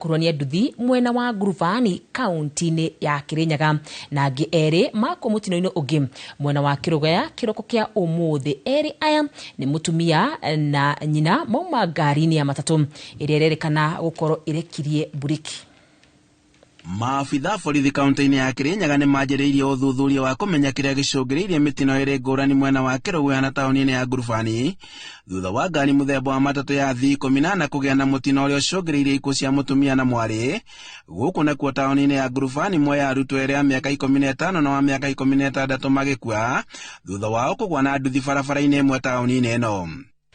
Kuruania nduthi mwena wa Ngurubani kaunti-inĩ ya Kirinyaga, na angĩ erĩ makwa mũtino-inĩ ũngĩ mwena wa Kĩrũgaya kĩroko kĩa ũmũthĩ. Erĩ aya nĩ mũtumia na nyina mauma ngari-inĩ ya matatũ ĩrĩa ĩrerĩkana gũkorwo ĩrekirie mburĩki. Maabitha borithi kaunti-inĩ ya Kirinyaga nĩ manjĩrĩirie ũthuthuria wa kũmenya kĩrĩa gĩcũngĩrĩirie mĩtino ĩrĩ ngũrani mwena wa Kĩrũgũya na taũni-inĩ ya Ngurubani, thutha wa ngari mũthemba wa matatũ ya Thi 14 kũgĩa na mũtino ũrĩa ũcũngĩrĩirie ikuũ cia mũtumia na mwarĩ. Gũkũ nakuo taũni-inĩ ya Ngurubani, mwe ya arutwo erĩ a mĩaka 15 na wa mĩaka 16 magĩkua thutha wao kũgwa na nduthi barabara-inĩ ĩmwe taũni-inĩ ĩno.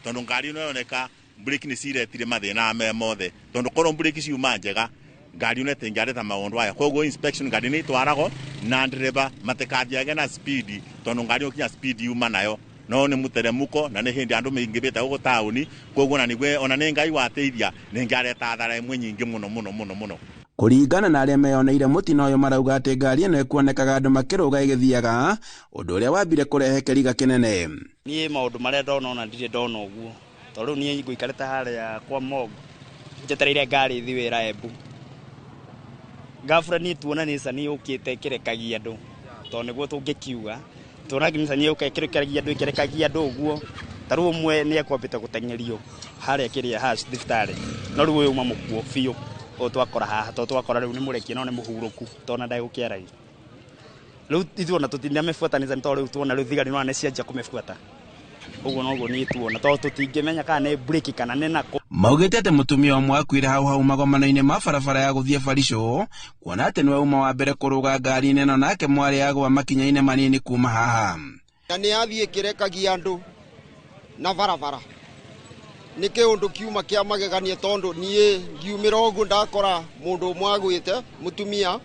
Tondũ ngari ĩno yoneka breki nĩ ciretire mathĩna me mothe, tondũ korwo breki ciuma njega, ngari ĩno ĩtingĩareta maũndũ aya. Koguo inspection ngari nĩ itwaragwo na ndereba matikathiage na speed, tondũ ngari ũkinya speed yuma nayo no nĩ mũteremuko, na nĩ hĩndĩ andũ maingĩrĩte gũkũ taũni. Koguo ona nĩguo ona nĩ Ngai wateithia, nĩ ngareta athara ĩmwe nyingĩ mũno mũno mũno mũno. Kũringana na arĩa meyoneire mũtino ũyũ, marauga atĩ ngari ĩno ĩkuonekaga andũ makĩrũga ĩgĩthiaga, ũndũ ũrĩa wambire kũrehe kĩriga kĩnene. Niĩ maũndũ marĩa ndona, ona ndirĩ ndona ũguo, tondũ rĩu niĩ ngũikarĩte harĩa kwa mog njetereire ngari ĩthiĩ wĩra Embu. Gabura niĩ tuona Nissan yũkĩte ĩkĩrekagia andũ, tondũ nĩguo tũngĩkiuga tuona Nissan yũka ĩkĩrekagia andũ, ĩkĩrekagia andũ ũguo. Ta rĩu ũmwe nĩ ekwambĩte gũteng'erio harĩa kĩrĩa haha thibitarĩ, no rĩu ũyũ uma mũkuo biũ, ũyũ twakora haha, tondũ twakora rĩu nĩ mũrekie, no nĩ mũhurũku, tondũ ona ndegũkĩaragia. Rĩu ithuĩ ona tũtinamĩbuata Nissan, tondũ rĩu tuona rĩu thigari nĩ cianjia kũmĩbuata. Ũguo noguo niĩ tuona, tondũ tũtingĩmenya kana nĩ breki kana nĩ nakũ. Maugĩte atĩ mũtumia ũmwe akuire hau hau magomano-inĩ ma barabara ya gũthiĩ Barisho, kuona atĩ nĩwe uma wa mbere kũrũga ngari-inĩ ĩno, nake mwarĩ agwa makinya-inĩ manini kuma haha. Na nĩ yathiĩ ĩkĩrekagia andũ na barabara, nĩ kĩũndũ kiuma kĩa magegania, tondũ niĩ ngiumĩra ũguo ndakora mũndũ ũmwe agwĩte, mũtumia,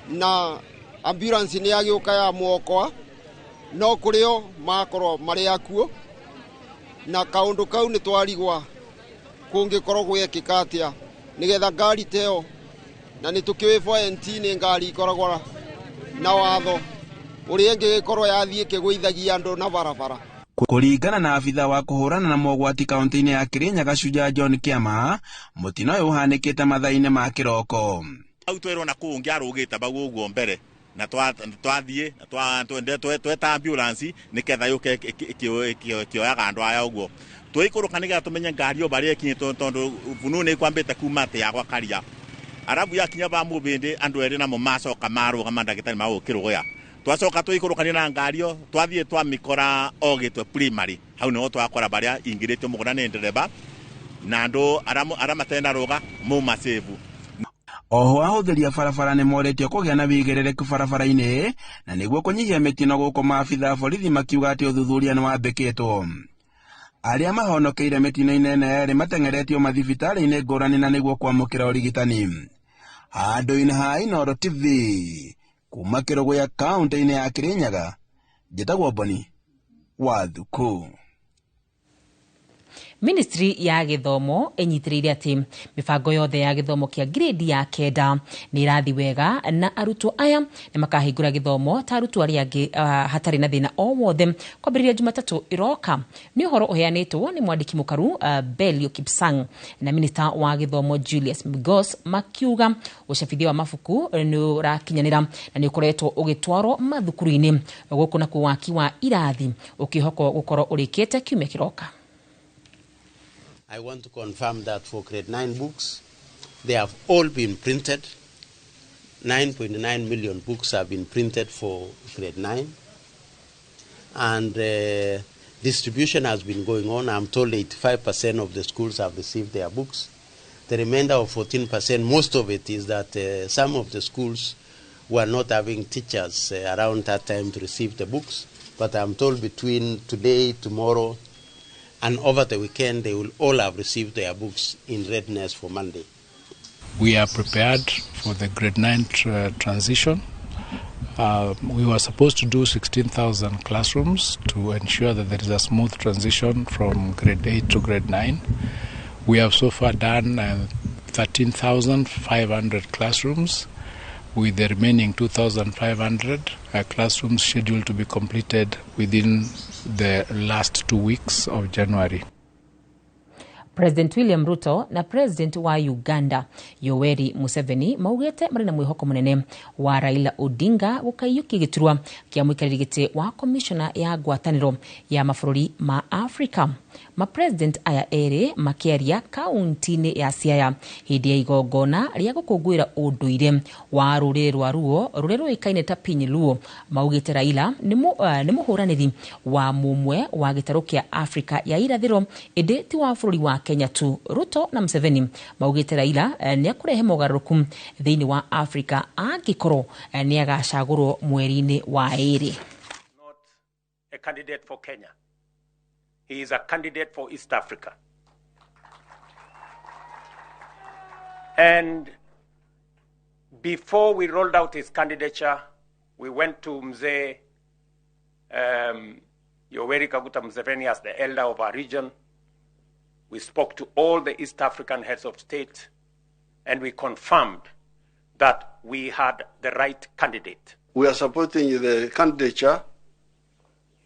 na ambulance nĩ yagĩũka ya muokoa, no kũrĩo makorwo marĩ akuũ. Na kaũndũ kau nĩ twarigwa kũngĩkorwo gwekĩka atĩa nĩgetha ngari ta ĩyo, na nĩ tũkĩũĩ 4NT nĩ ngari ikoragwo na watho ũrĩa ĩngĩgĩkorwo yathiĩ ĩkĩgũithagia andũ na barabara. Kũringana na abitha wa kũhũrana na mogwati kaunti-inĩ ya Kirinyaga, Shujaa John Kĩama, mũtino ũyũ ũhanĩkĩte mathaa-inĩ ma kĩroko. Hau twerwo na kũu ũngĩ arũgĩte bau ũguo mbere, na twathiĩ na tweta ambulance nĩketha yũke ĩkĩoyaga andũ aya ũguo. Tũikũrũka nĩgetha tũmenye ngari ĩyo barĩa ĩkinyĩte, tondũ bunũ nĩ ĩkwambĩte kuma atĩ ya gwa Karia. Arabu yakinya ba mũbĩndĩ, andũ erĩ namo macoka marũgama, ndagĩtarĩ magũkĩrũgũya. Twacoka tũikũrũkania na ngari ĩyo, twathiĩ twamĩkora o Gĩtwe Primary. Hau nĩho twakora barĩa ingĩrĩtio mũgũnda nĩ ndereba na andũ arĩa matena rũga mauma save. Oho ahũthĩri a barabara nĩ morĩtio kũgĩa na wĩigĩrĩrĩku barabara-inĩ na nĩguo kũnyihia mĩtino, gũkũ maabitha a borithi makiuga atĩ ũthuthuria nĩ wambĩkĩtwo. Arĩa mahonokeire mĩtino-inĩ ĩno erĩ mateng'eretio mathibitarĩ-inĩ ngũrani na nĩguo kwamũkĩra ũrigitani. Handũ-inĩ ha Inooro TV kuma Kĩrũgũya kaunti-inĩ ya Kirinyaga, njĩtagwo Boni wa Thuku. Ministry ya gĩthomo ĩnyitĩrĩire atĩ mĩbango yothe ya gĩthomo kĩa grade ya 9 nĩ ĩrathiĩ wega, na arutwo aya nĩ makahingũra gĩthomo ta arutwo arĩa angĩ hatarĩ na thĩna o wothe kwambĩrĩria Jumatatũ ĩroka. Nĩ ũhoro ũheanĩtwo nĩ mwandĩki mũkaru Belio Kipsang na minista wa gĩthomo Julius Migos, makiuga ũcabithia wa mabuku nĩ ũrakinyanĩra na nĩ ũkoretwo ũgĩtwarwo mathukuru-inĩ, gũkũ nakuo waki wa irathi ũkĩhokwo gũkorwo ũrĩkĩte kiumia kĩroka. I want to confirm that for grade 9 books, they have all been printed. 9.9 million books have been printed for grade 9. And distribution has been going on. I'm told 85% of the schools have received their books. The remainder of 14%, most of it is that some of the schools were not having teachers around that time to receive the books. But I'm told between today, tomorrow, and over the weekend, they will all have received their books in readiness for Monday. We are prepared for the grade 9 transition. We were supposed to do 16,000 classrooms to ensure that there is a smooth transition from grade 8 to grade 9. We have so far done 13,500 classrooms, with the remaining 2,500 classrooms scheduled to be completed within the last 2 weeks of January. President William Ruto na President wa Uganda Yoweri Museveni maugĩte marĩ na mwĩhoko mũnene wa Raila Odinga gũkaiyũkia gĩturwa kĩa mũikarĩri gĩtĩ wa komishona ya ngwatanĩro ya mabũrũri ma Afrika. Ma president aya erĩ makĩaria kaunti-inĩ ya Siaya hĩndĩ ya igongona rĩa gũkũngũĩra ũndũire wa rũrĩrĩ rwa Luo rũrĩa rũĩkaine ta Piny Luo. Maugĩte Raila nĩ mũhũranĩri wa mũmwe wa gĩtarũ kĩa Afrika ya irathĩro ĩndĩ ti wa bũrũri wa Kenya tu. Ruto na Museveni maugĩte Raila nĩ akũrehe mogarũrũku thĩinĩ wa Afrika angĩkorwo nĩ agacagũrwo mweri-inĩ wa ĩrĩ. Not a candidate for Kenya. He is a candidate for East Africa. And before we rolled out his candidature, we went to Mzee Yoweri Kaguta Museveni as the elder of our region. We spoke to all the East African heads of state, and we confirmed that we had the right candidate. We are supporting the candidature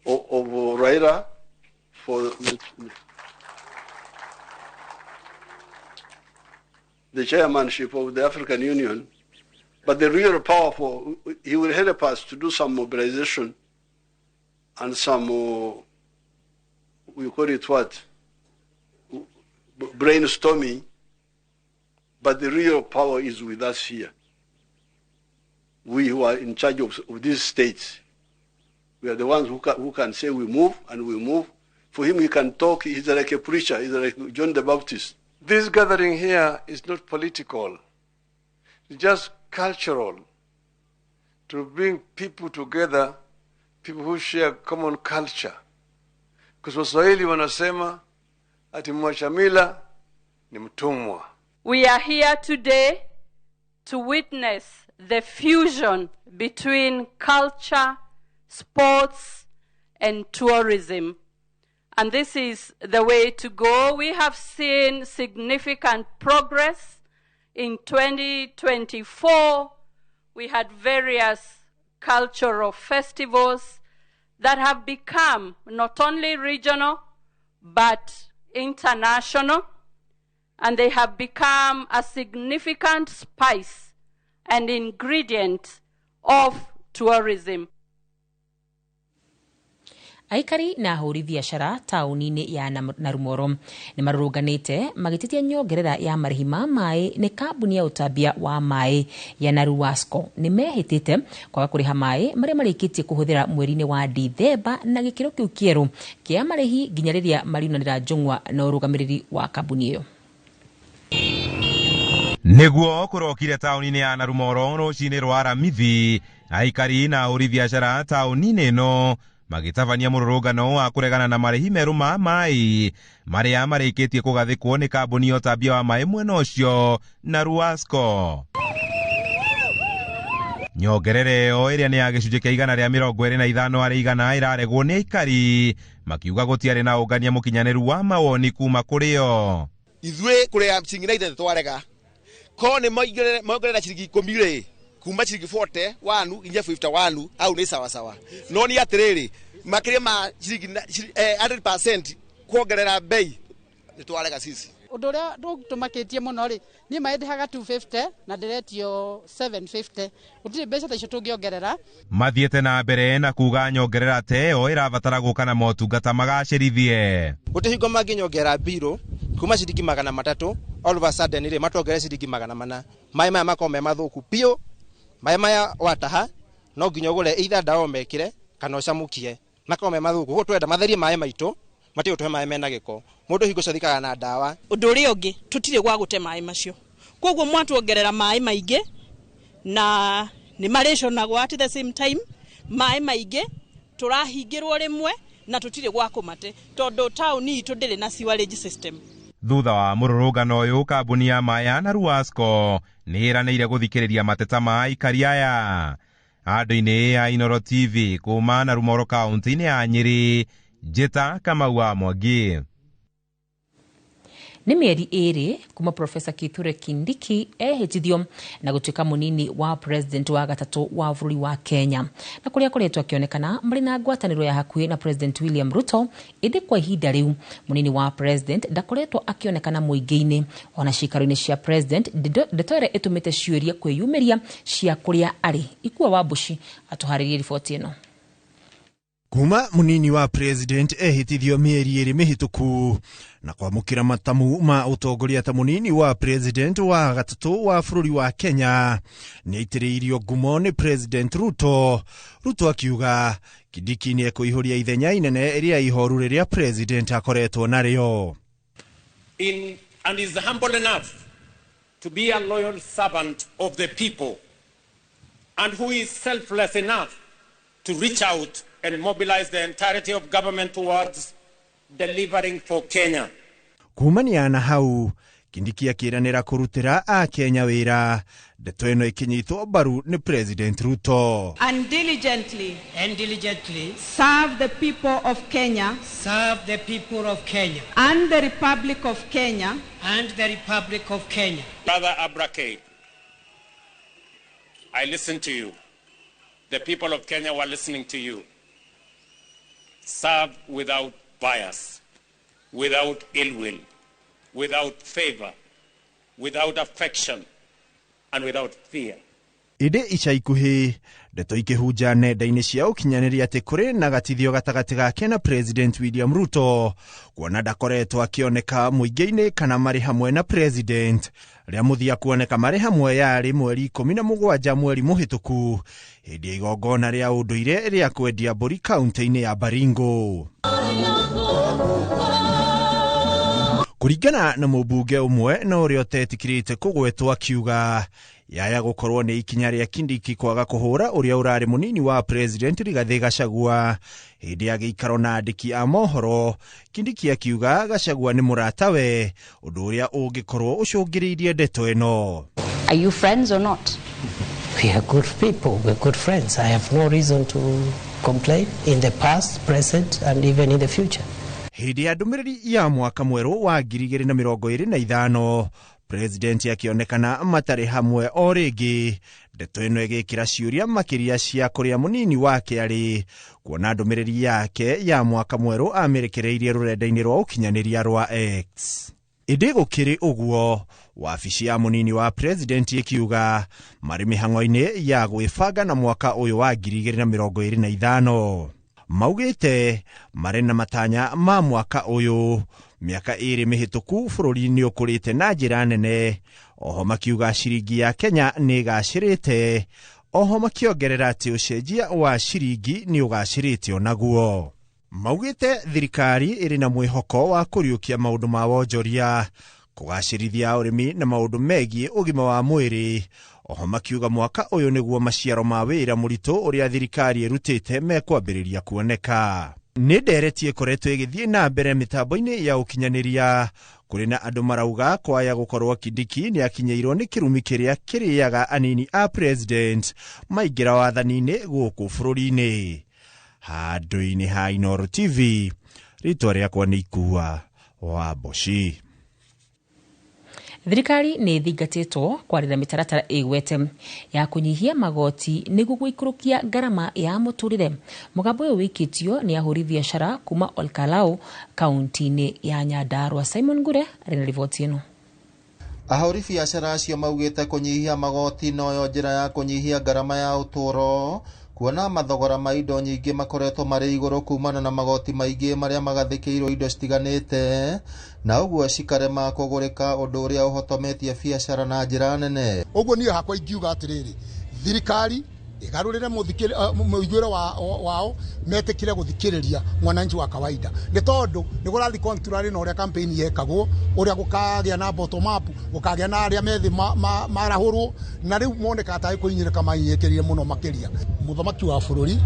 of Raila for the chairmanship of the African Union, but the real powerful, he will help us to do some mobilization and some, we call it what, brainstorming, but the real power is with us here. We who are in charge of these states, we are the ones who can say we move and we move. For him, he can talk. He's like a preacher. He's like John the Baptist. This gathering here is not political. It's just cultural. To bring people together, people who share common culture. Because Waswahili wanasema, ati mwacha mila ni mtumwa. We are here today to witness the fusion between culture, sports, and tourism. And this is the way to go. We have seen significant progress. In 2024, we had various cultural festivals that have become not only regional, but international, and they have become a significant spice and ingredient of tourism. Aikari na ahũri biacara taũni-inĩ ya Narumoro nĩ marũrũnganĩte magĩtetia nyongerera ya marĩhi ma maĩ nĩ kambuni ya ũtambia wa maĩ ya Naruwasco. Nĩ mehĩtĩte kwaga kũrĩha maĩ marĩa marĩkĩtie kũhũthĩra mweri-inĩ wa Dithemba na gĩkĩro kĩu kĩerũ kĩa marĩhi nginya rĩrĩa mariunanĩra njũng'wa na ũrũgamĩrĩri wa kambuni ĩyo. Nĩguo kũrokire taũni-inĩ ya Narumoro rũcinĩ rwa Aramithi, aikari na ahũri biacara taũni-inĩ ĩno magĩtabania mũrũrũngano wa kũregana na marĩhi merũ ma maĩ marĩa marĩkĩtie kũgathĩkwo nĩ kambuni ya ũtambia wa maĩ mwena ũcio Naruwasco. Nyongerera ĩyo ĩrĩa nĩ ya gĩcunjĩ kĩa 125 harĩ 100 ĩraregwo nĩ aikari makiuga gũtiarĩ na ũngania mũkinyanĩru wa mawoni kuma kũrĩ o. Ithuĩ kũrĩa ciringi 90 twarega ko nĩ mongerera ciringi 10 rĩ kuma ciringi 40 wanu nginya 51 au nĩ sawa sawa, no nĩ atĩrĩrĩ makĩria ma ciringi 100% kuongerera bei nĩ twarega sisi. Ũndũ ũrĩa tũmakĩtie mũno rĩ, niĩ maĩ ndĩhaga 250 na ndĩretio 750, gũtirĩ mbeca ta icio tũngĩongerera. Mathiĩte na mbere na kuga nyongerera ta ĩyo ĩrabatara gũka na motungata magacĩrithie. Gũtirĩ hingo mangĩnyongerera mbirũ kuma ciringi 300 all of a sudden rĩ matuongerere ciringi 400. Maĩ maya makorwo me mathũku biũ. Maĩ maya wataha no nginya ũgũre either ndawa ũmekĩre kana ũcamũkie, makorwo me mathũku. Koguo twenda matherie maĩ maitũ, matige gũtũhe maĩ mena gĩko. Mũndũ hingo ciothe aikaraga na ndawa. Ũndũ ũrĩa ũngĩ tũtirĩ gwa gũte maĩ macio, koguo mwatuongerera maĩ maingĩ na nĩ marĩconagwo at the same time maĩ maingĩ tũrahingĩrwo rĩmwe na tũtirĩ gwa kũmate tondũ taũni itũ ndĩrĩ na sewerage system. Thutha wa mũrũrũngano ũyũ, kambuni ya maĩ ya Naruwasco nĩ ĩranĩire gũthikĩrĩria mateta ma aikari aya. Andũ-inĩ ya Inooro TV kuma Narumoro kaunti-inĩ ya Nyĩrĩ, Njĩta Kamau wa Mwangi. Nĩ mĩeri 2 kuma Profesa Kithure Kindiki ehĩtithio na gũtuĩka mũnini wa president wa gatatũ wa bũrũri wa Kenya, na kũrĩa akoretwo akĩonekana marĩ na ngwatanĩro ya hakuhĩ na President William Ruto. Ĩndĩ kwa ihinda rĩu mũnini wa president ndakoretwo akĩonekana mũingĩ-inĩ ona ciikaro-inĩ cia president, ndeto ĩrĩa ĩtũmĩte ciũria kwĩyumĩria cia kũrĩa arĩ. Ikua wa Mbuci atũharĩrie riboti ĩno. Kuma munini wa president ehĩtithio mĩeri 2 mĩhĩtũku na kwamũkĩra matamu ma ũtongoria ta munini wa president wa gatatũ wa bũrũri wa Kenya, nĩ aitĩrĩirio ngumo nĩ President Ruto. Ruto akiuga Kindiki nĩ ekũihũria ithenya inene rĩa ihoru rĩrĩa president akoretwo narĩo. And is humble enough to be a loyal servant of the people and who is selfless enough to reach out and mobilize the entirety of government towards delivering for Kenya. Kumania na hau, Kindiki akĩranĩra kũrutĩra a Kenya wĩra. Ndeto ĩno ĩkĩnyitwo mbaru nĩ President Ruto. And diligently serve the people of Kenya, and the Republic of Kenya, Brother Abrake, I listen to you. The people of Kenya were listening to you. Serve without bias, without ill will, without favor, without affection, and without fear. Ĩndĩ ica ikuhĩ ndeto ikĩhunja nenda-inĩ cia ũkinyanĩria atĩ kũrĩ na gatithio gatagatĩ gake na President William Ruto, kuona ndakoretwo akĩoneka mũingĩ-inĩ kana marĩ hamwe na President. Rĩa mũthia kuoneka marĩ hamwe yarĩ mweri 17 mweri mũhĩtũku hĩndĩ ya igongona rĩa ũndũire rĩa kwendia mbũri kaunti-inĩ ya Baringo. Kũringana na mũmbunge ũmwe na ũrĩa ũtetĩkĩrĩte kũgwetwo akiuga yaya gũkorwo nĩ ikinya rĩa Kindiki kwaga kũhũra ũrĩa ũrarĩ mũnini wa President Rigathĩ Gachagua hĩndĩ ya gĩikaro na andĩki a mohoro. Kindiki akiuga Gachagua nĩ mũratawe, ũndũ ũrĩa ũngĩkorwo ũcũngĩrĩirie ndeto ĩno. Are you friends or not? We are good people, we are good friends. I have no reason to complain in the past, present and even in the future. Hĩndĩ ya ndũmĩrĩri ya mwaka mwerũ wa 2025, President akĩonekana matarĩ hamwe o rĩngĩ. Ndeto ĩno ĩgĩkĩra ciũria makĩria cia kũrĩa mũnini wake arĩ, kuona ndũmĩrĩri yake ya mwaka mwerũ amĩrekereirie rũrenda-inĩ rwa ũkinyanĩria rwa X. Ĩndĩ gũkĩrĩ ũguo, wabici ya mũnini wa president ĩkiuga marĩ mĩhang'o-inĩ ya gwĩbanga na mwaka ũyũ wa 2025. Maugĩte marĩ na matanya ma mwaka ũyũ. Mĩaka 2 mĩhĩtũku bũrũri nĩ ũkũrĩte na njĩra nene. Oho makiuga ciringi ya Kenya nĩ ĩgacĩrĩte. Oho makĩongerera atĩ ũcenjia wa ciringi nĩ ũgacĩrĩte onaguo. Maugĩte thirikari ĩrĩ na mwĩhoko wa kũriũkia maũndũ ma wonjoria, kũgacĩrithia ũrĩmi na maũndũ megiĩ ũgima wa mwĩrĩ. Oho makiuga mwaka ũyũ nĩguo maciaro ma wĩra mũritũ ũrĩa thirikari ĩrutĩte mekwambĩrĩria kuoneka. Nĩ ndereti ĩkoretwo ĩgĩthiĩ na mbere mĩtambo-inĩ ya ũkinyanĩria kũrĩ na andũ marauga kwaya gũkorwo Kindiki nĩ akinyĩirwo nĩ kĩrumi kĩrĩa kĩrĩaga anini a president maingĩra wathani-inĩ gũkũ bũrũri-inĩ. Handũ-inĩ ha Inooro TV, rĩtwa rĩakwa nĩ Ikua wa Mboci. Thirikari nĩ ĩthingatĩtwo kwarĩra mĩtaratara ĩgwete ya kũnyihia magoti nĩguo gũikũrũkia ngarama ya mũtũrĩre. Mũgambo ũyũ wĩkĩtio nĩ ahũri biacara kuma Olkalau kaunti-inĩ ya Nyandarua. Simon Ngure arĩ na riboti ĩno. Ahũri biacara acio maugĩte kũnyihia magoti noyo njĩra ya kũnyihia ngarama ya ũtũũro, kuona mathogora ma indo nyingĩ makoretwo marĩ igũrũ kumana na magoti maingĩ marĩa magathĩkĩirwo indo citiganĩte, na ũguo cikarema kũgũrĩka, ũndũ ũrĩa ũhotometie biacara na njĩra nene. Ũguo niĩ hakwa ingiuga atĩrĩrĩ, thirikari ĩgarũrĩre mũiguĩre wao, metĩkĩre gũthikĩrĩria mwananchi wa kawaida, nĩ tondũ nĩ kũrathiĩ contrary na ũrĩa campaign yekagwo, ũrĩa gũkagĩa na bottom up, gũkagĩa na arĩa methĩ marahũrwo, na rĩu moneka tarĩ kũhinyĩrĩka mahinyĩrĩkĩrire mũno makĩria. Mũthamaki wa bũrũri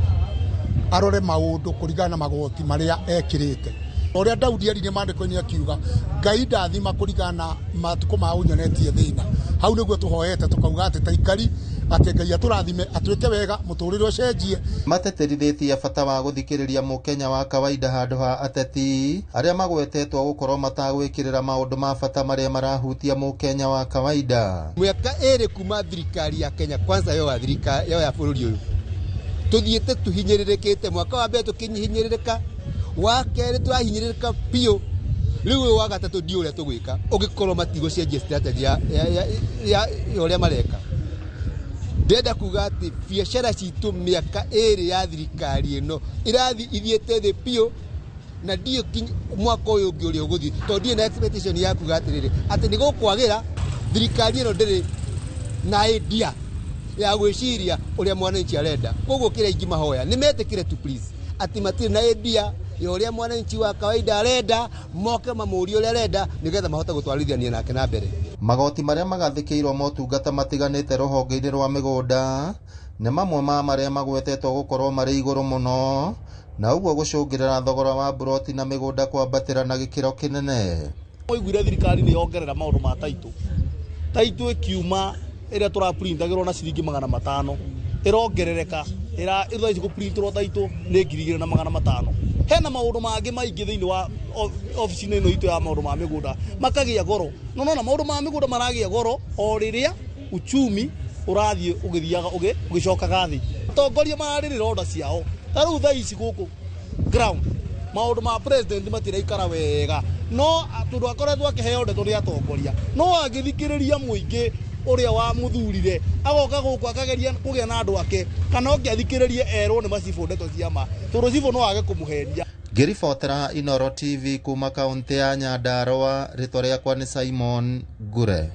arore maũndũ kũringana na magoti marĩa ekĩrĩte. Ũrĩa Daudi eririe maandĩko-inĩ akiuga, Ngai ndathima kũringana na matukũ ma ũnyonetie thĩna. Hau nĩguo tũhoete tũkauga atĩ ta ikari Atĩ Ngai atũrathime atwĩke wega mũtũrĩre ũcenjie. Matetithĩtie bata wa gũthikĩrĩria mũkenya wa kawaida handũ ha ateti arĩa magwetetwo gũkorwo matagwĩkĩrĩra maũndũ ma bata marĩa marahutia mũkenya wa kawaida. Mĩaka ĩrĩ kuma thirikari ya Kenya Kwanza yoya thirikari yoya bũrũri ũyũ tuthiĩte tuhinyĩrĩrĩkĩte. Mwaka wa mbere tũkĩhinyĩrĩrĩka, wa kerĩ tũrahinyĩrĩrĩka biũ, rĩu ũyũ wa gatatũ ndiũ ũrĩa tũgwĩka ũngĩkorwo matigũcenjia strategy ya ũrĩa mareka. Ndĩrenda kuga atĩ biacara citũ mĩaka ĩrĩ ya thirikari ĩno ĩrathiĩ ithiĩte thĩ biũ, na ndiũ mwaka ũyũ ũngĩ ũrĩa ũgũthiĩ, tondũ ndirĩ na expectation ya kuga atĩrĩrĩ atĩ nĩ gũkwagĩra. Thirikari ĩno ndĩrĩ na idea ya gwĩciria ũrĩa mwananchi arenda. Koguo kĩrĩa ingĩmahoya nĩ metĩkĩre tu please atĩ matirĩ na idea ya ũrĩa mwananchi wa kawaida arenda, moke mamũrie ũrĩa arenda nĩgetha mahote gũtwarithania nake na mbere. Magoti marĩa magathĩkĩirwo motungata matiganĩte rũhonge-inĩ rwa mĩgũnda nĩ mamwe ma marĩa magwetetwo gũkorwo marĩ igũrũ mũno, na ũguo gũcũngĩrĩra thogora wa mburoti na mĩgũnda kwambatĩra na gĩkĩro kĩnene. Mwaiguire thirikari nĩ yongerera maũndũ ma taitũ. Taitũ ĩkiuma ĩrĩa tũraprintagĩrwo na ciringi 500 ĩrongerereka, ĩra ici gũprintĩrwo taitũ nĩ 2500. Hena maũndũ mangĩ maingĩ thĩinĩ wa ofici-inĩ ĩno itũ ya maũndũ ma mĩgũnda makagĩa goro. No nona maũndũ ma mĩgũnda maragĩa goro o rĩrĩa uchumi ũrathiĩ ũgĩthiaga ũgĩcokaga thĩ. Atongoria mararĩrĩra order ciao. Ta rĩu thaa ici gũkũ ground maũndũ ma president matiraikara wega, no tondũ akoretwo akĩheo ndeto nĩ atongoria, no angĩthikĩrĩria mũingĩ ũrĩa wa mũthurire agoka gũkũ akageria kũgĩa na andũ ake, kana oke athikĩrĩrie erwo nĩ macibũ ndeto cia ma, tondũ cibũ no age kũmũhenia. Ngĩribotera Inooro TV kuma kaunti ya Nyandarua, rĩtwa rĩakwa nĩ Simon Ngure.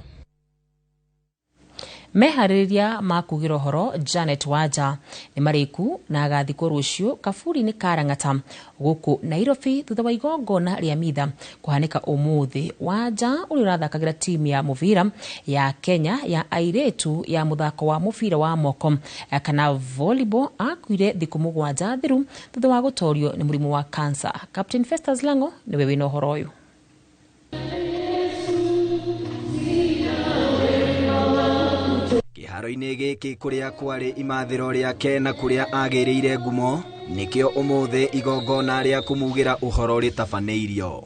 Meharĩrĩria ma kugĩra ũhoro Janet Wanja nĩ marĩku na agathikwo rũciũ kaburi-inĩ ka Lang'ata gũkũ Nairobi thutha wa igongona rĩa mitha kũhanĩka ũmũthĩ. Wanja ũrĩa ũrathakagĩra timu ya mũbira ya Kenya ya airĩtu ya mũthako wa mũbira wa moko kana volleyball akuire thikũ 7 thiru thutha wa gũtorio nĩ mũrimũ wa cancer. Captain Festus Lango nĩwe wĩna ũhoro ũyũ. Kĩharo-inĩ gĩkĩ kũrĩa kwarĩ imathĩro rĩake na kũrĩa agĩrĩire ngumo nĩkĩo ũmũthĩ igongona rĩa kũmugĩra ũhoro rĩtabanĩirio.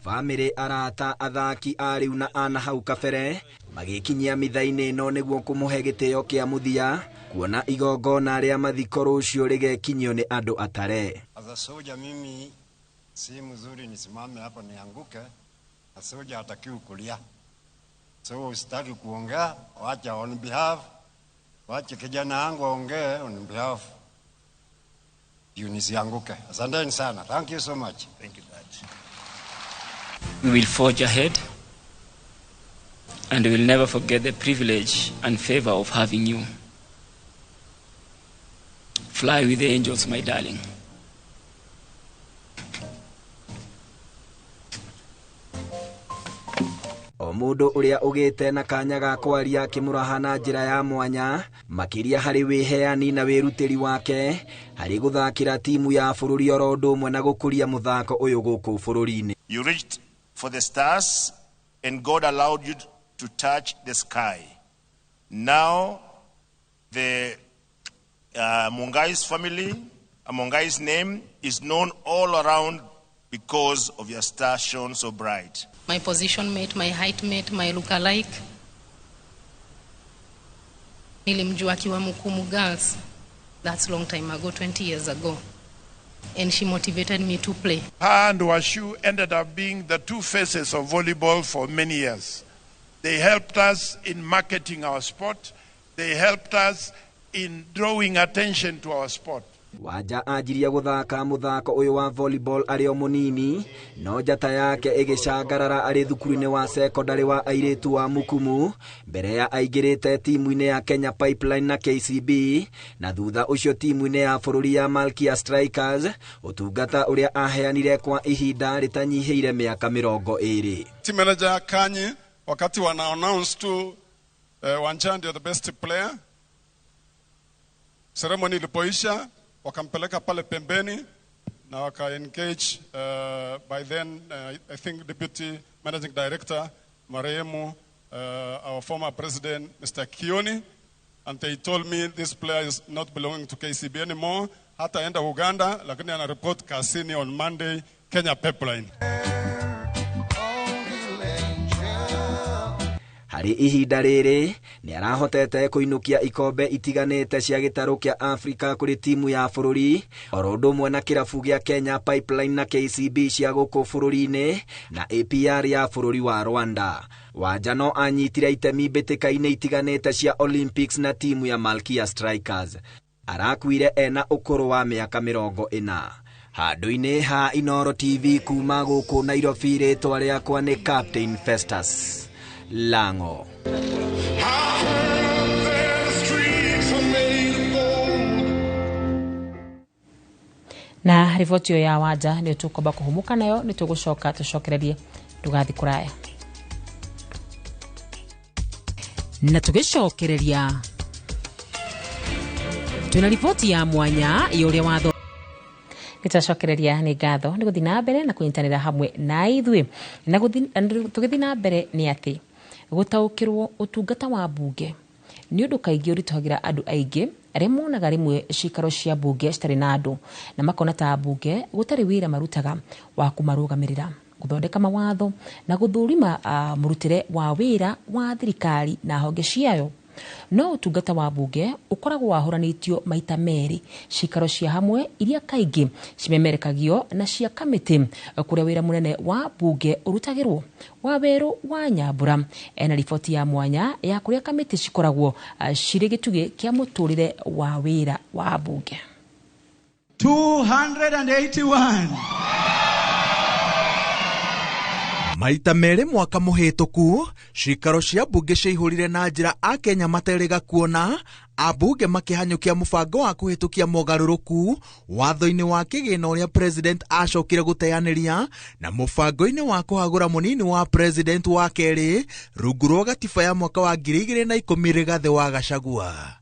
Bamĩrĩ, arata, athaki a rĩu na ana hau kabere magĩkinyia mitha-inĩ ĩno nĩguo kũmũhe gĩtĩo kĩa mũthia, kuona igongona rĩa mathiko rũciũ rĩgekinyio nĩ andũ atare. As a soldier, mimi si mzuri nisimame hapa nianguke. A soldier hatakiwi kulia. So sitaki kuongea, wacha on behalf, wacha kijana wangu aongee on behalf. Juu nisianguke. Asanteni sana. Thank you so much. Thank you, Dad. We will forge ahead and we will never forget the privilege and favor of having you. Fly with the angels, my darling. O mũndũ ũrĩa ũgĩte na kanya ga kwaria akĩmũraha na njĩra ya mwanya makĩria harĩ wĩheani na wĩrutĩri wake harĩ gũthakĩra timu ya bũrũri oro ũndũ ũmwe na gũkũria mũthako ũyũ gũkũ bũrũri-inĩ. You reached for the stars and God allowed you to touch the sky. Now the Mungai's family, Mungai's name is known all around because of your star shone so bright. My position mate, my height mate, my look-alike. Nilimjua akiwa Mukumu Girls. That's long time ago, 20 years ago. And she motivated me to play. Her and Washu ended up being the two faces of volleyball for many years. They helped us in marketing our sport. They helped us in drawing attention to our sport. Wanja anjirie gũthaka mũthako ũyũ wa volleyball arĩ o mũnini, no njata yake ĩgĩcangarara arĩ thukuru-inĩ wa sekondarĩ wa airĩtu wa Mukumu mbere ya aingĩrĩte timu-inĩ ya Kenya Pipeline na KCB na thutha ũcio timu-inĩ ya bũrũri ya Malkia Strikers, ũtungata ũrĩa aheanire kwa ihinda rĩtanyihĩire mĩaka 20. Team manager Kanyi wakati wana announce tu Wanja ndio the best player, ceremony ilipoisha wakampeleka pale pembeni na waka engage by then I think deputy managing director marehemu our former president, Mr. Kioni, and they told me this player is not belonging to KCB anymore. Hataenda Uganda, lakini ana report kazini on Monday, Kenya Pipeline. Harĩ ihinda rĩrĩ nĩ arahotete kũinũkia ikombe itiganĩte cia gĩtarũ kĩa Afrika kũrĩ timu ya bũrũri oro ũndũ ũmwe na kĩrabu gĩa Kenya Pipeline na KCB cia gũkũ bũrũri-inĩ na APR ya bũrũri wa Rwanda. Wanja no anyitire itemi mbĩtĩka-inĩ itiganĩte cia Olympics na timu ya Malkia Strikers. Arakuire ena ũkũrũ wa mĩaka 40. Handũ-inĩ ha Inooro TV kuma gũkũ Nairobi, rĩtwa rĩakwa nĩ Captain Festus Lango. Na riboti ĩyo ya Wanja nĩ tũkwamba kũhumuka nayo, nĩ tũgũcoka tũcokererie, ndũgathiĩ kũraya. Na tũgĩcokereria twĩna riboti ya mwanya ya ũrĩa watho nĩtwacokereria. Nĩ ngatho nĩ gũthiĩ na mbere na kũnyitanĩra hamwe na ithuĩ. Na tũgĩthiĩ na mbere nĩ atĩ gũtaũkĩrwo ũtungata wa mbunge nĩ ũndũ kaingĩ ũritũhagĩra andũ aingĩ arĩa monaga rĩmwe cikaro cia mbunge citarĩ na andũ na makona ta mbunge gũtarĩ wĩra marutaga wa kũmarũgamĩrĩra, gũthondeka mawatho na gũthũrima mũrutĩre wa wĩra wa thirikari na honge ciayo. No ũtungata wa mbunge ũkoragwo wahũranĩtio maita merĩ, cikaro cia hamwe iria kaingĩ cimemerekagio na cia kamĩtĩ kũrĩa wĩra mũnene wa mbunge ũrutagĩrwo. Wawerũ wa Nyambura ena riboti ya mwanya ya kũrĩa kamĩtĩ cikoragwo cirĩ gĩtugĩ kĩa mũtũrĩre wa wĩra wa mbunge. 281 Maita merĩ mwaka mũhĩtũku, cikaro cia mbunge ciaihũrire na njĩra Akenya materĩga kuona ambunge makĩhanyũkia mũbango wa kũhĩtũkia mogarũrũku watho-inĩ wa kĩgĩna ũrĩa president acokire gũteanĩria na mũbango-inĩ wa kũhagũra mũnini wa president wa kerĩ rungu rwa gatiba ya mwaka wa 2010 Rigathĩ wa Gachagua.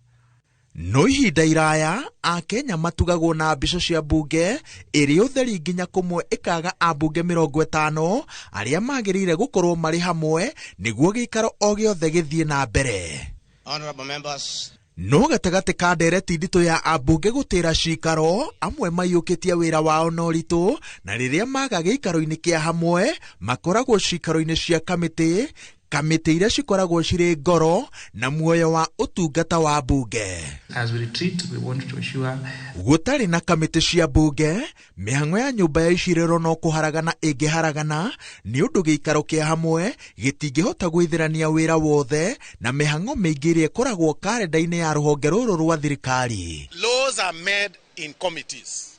No ihinda iraya Akenya matugagwo na mbica cia mbunge ĩrĩ ũtheri nginya kũmwe ĩkaga ambunge 50 arĩa magĩrĩire gũkorwo marĩ hamwe nĩguo gĩikaro o gĩothe gĩthiĩ na mbere. Honorable members. No gatagatĩ ka ndereti nditũ ya ambunge gũtĩra cikaro, amwe maiyũkĩtie wĩra wao na ũritũ, na rĩrĩa maga gĩikaro-inĩ kĩa hamwe makoragwo cikaro-inĩ cia kamĩtĩ, kamĩtĩ iria cikoragwo cirĩ ngoro na muoyo wa ũtungata wa mbunge. As we retreat, we want to assure Gũtarĩ na kamĩtĩ cia mbunge, mĩhang'o ya nyũmba ya icirĩro no kũharagana ĩngĩharagana nĩ ũndũ gĩikaro kĩa hamwe gĩtingĩhota gwĩthĩrania wĩra wothe na mĩhang'o mĩingĩ ĩrĩa ĩkoragwo karenda-inĩ ya rũhonge rũrũ rwa thirikari. Laws are made in committees.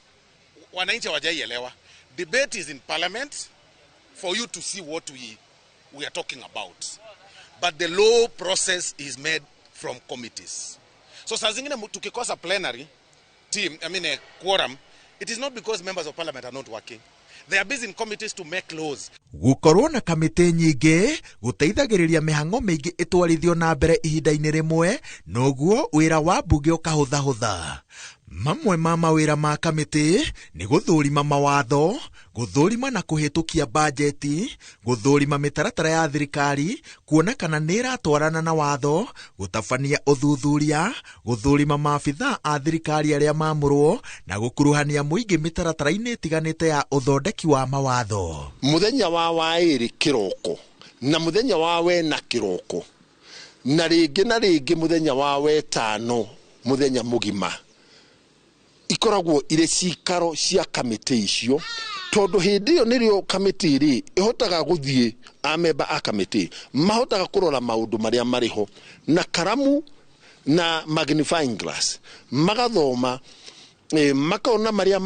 Wananchi hawajaielewa. Debate is in parliament for you to see what we are talking about. But the law process is made from committees. So saa zingine tukikosa plenary team, I mean a quorum, it is not because members of parliament are not working. They are busy in committees to make laws. Gũkorwo na kamĩtĩ nyingĩ gũteithagĩrĩria mĩhang'o mĩingĩ ĩtwarithio na mbere ihinda-inĩ rĩmwe, noguo wĩra wa mbunge ũkahũthahũtha. Mamwe ma mawĩra ma kamĩtĩ nĩ gũthũrima mawatho, gũthũrima na kũhĩtũkia bajeti, gũthũrima mĩtaratara ya thirikari, kuona kana nĩ ĩratwarana na watho, gũtabania ũthuthuria, gũthũrima maabithaa a thirikari arĩa maamũrwo, na gũkuruhania mũingĩ mĩtaratara-inĩ ĩtiganĩte ya ũthondeki wa mawatho. Mũthenya wa waĩrĩ kĩroko na mũthenya wa wena kĩroko na rĩngĩ mũthenya wa wetano mũthenya mũgima ikoragwo irĩ cikaro cia kamĩtĩ icio, tondũ hĩndĩ ĩyo nĩrĩo kamĩtĩ rĩ ĩhotaga gũthiĩ, amemba a kamĩtĩ mahotaga kũrora maũndũ marĩa marĩ ho na karamu na magnifying glass, magathoma, makona marĩa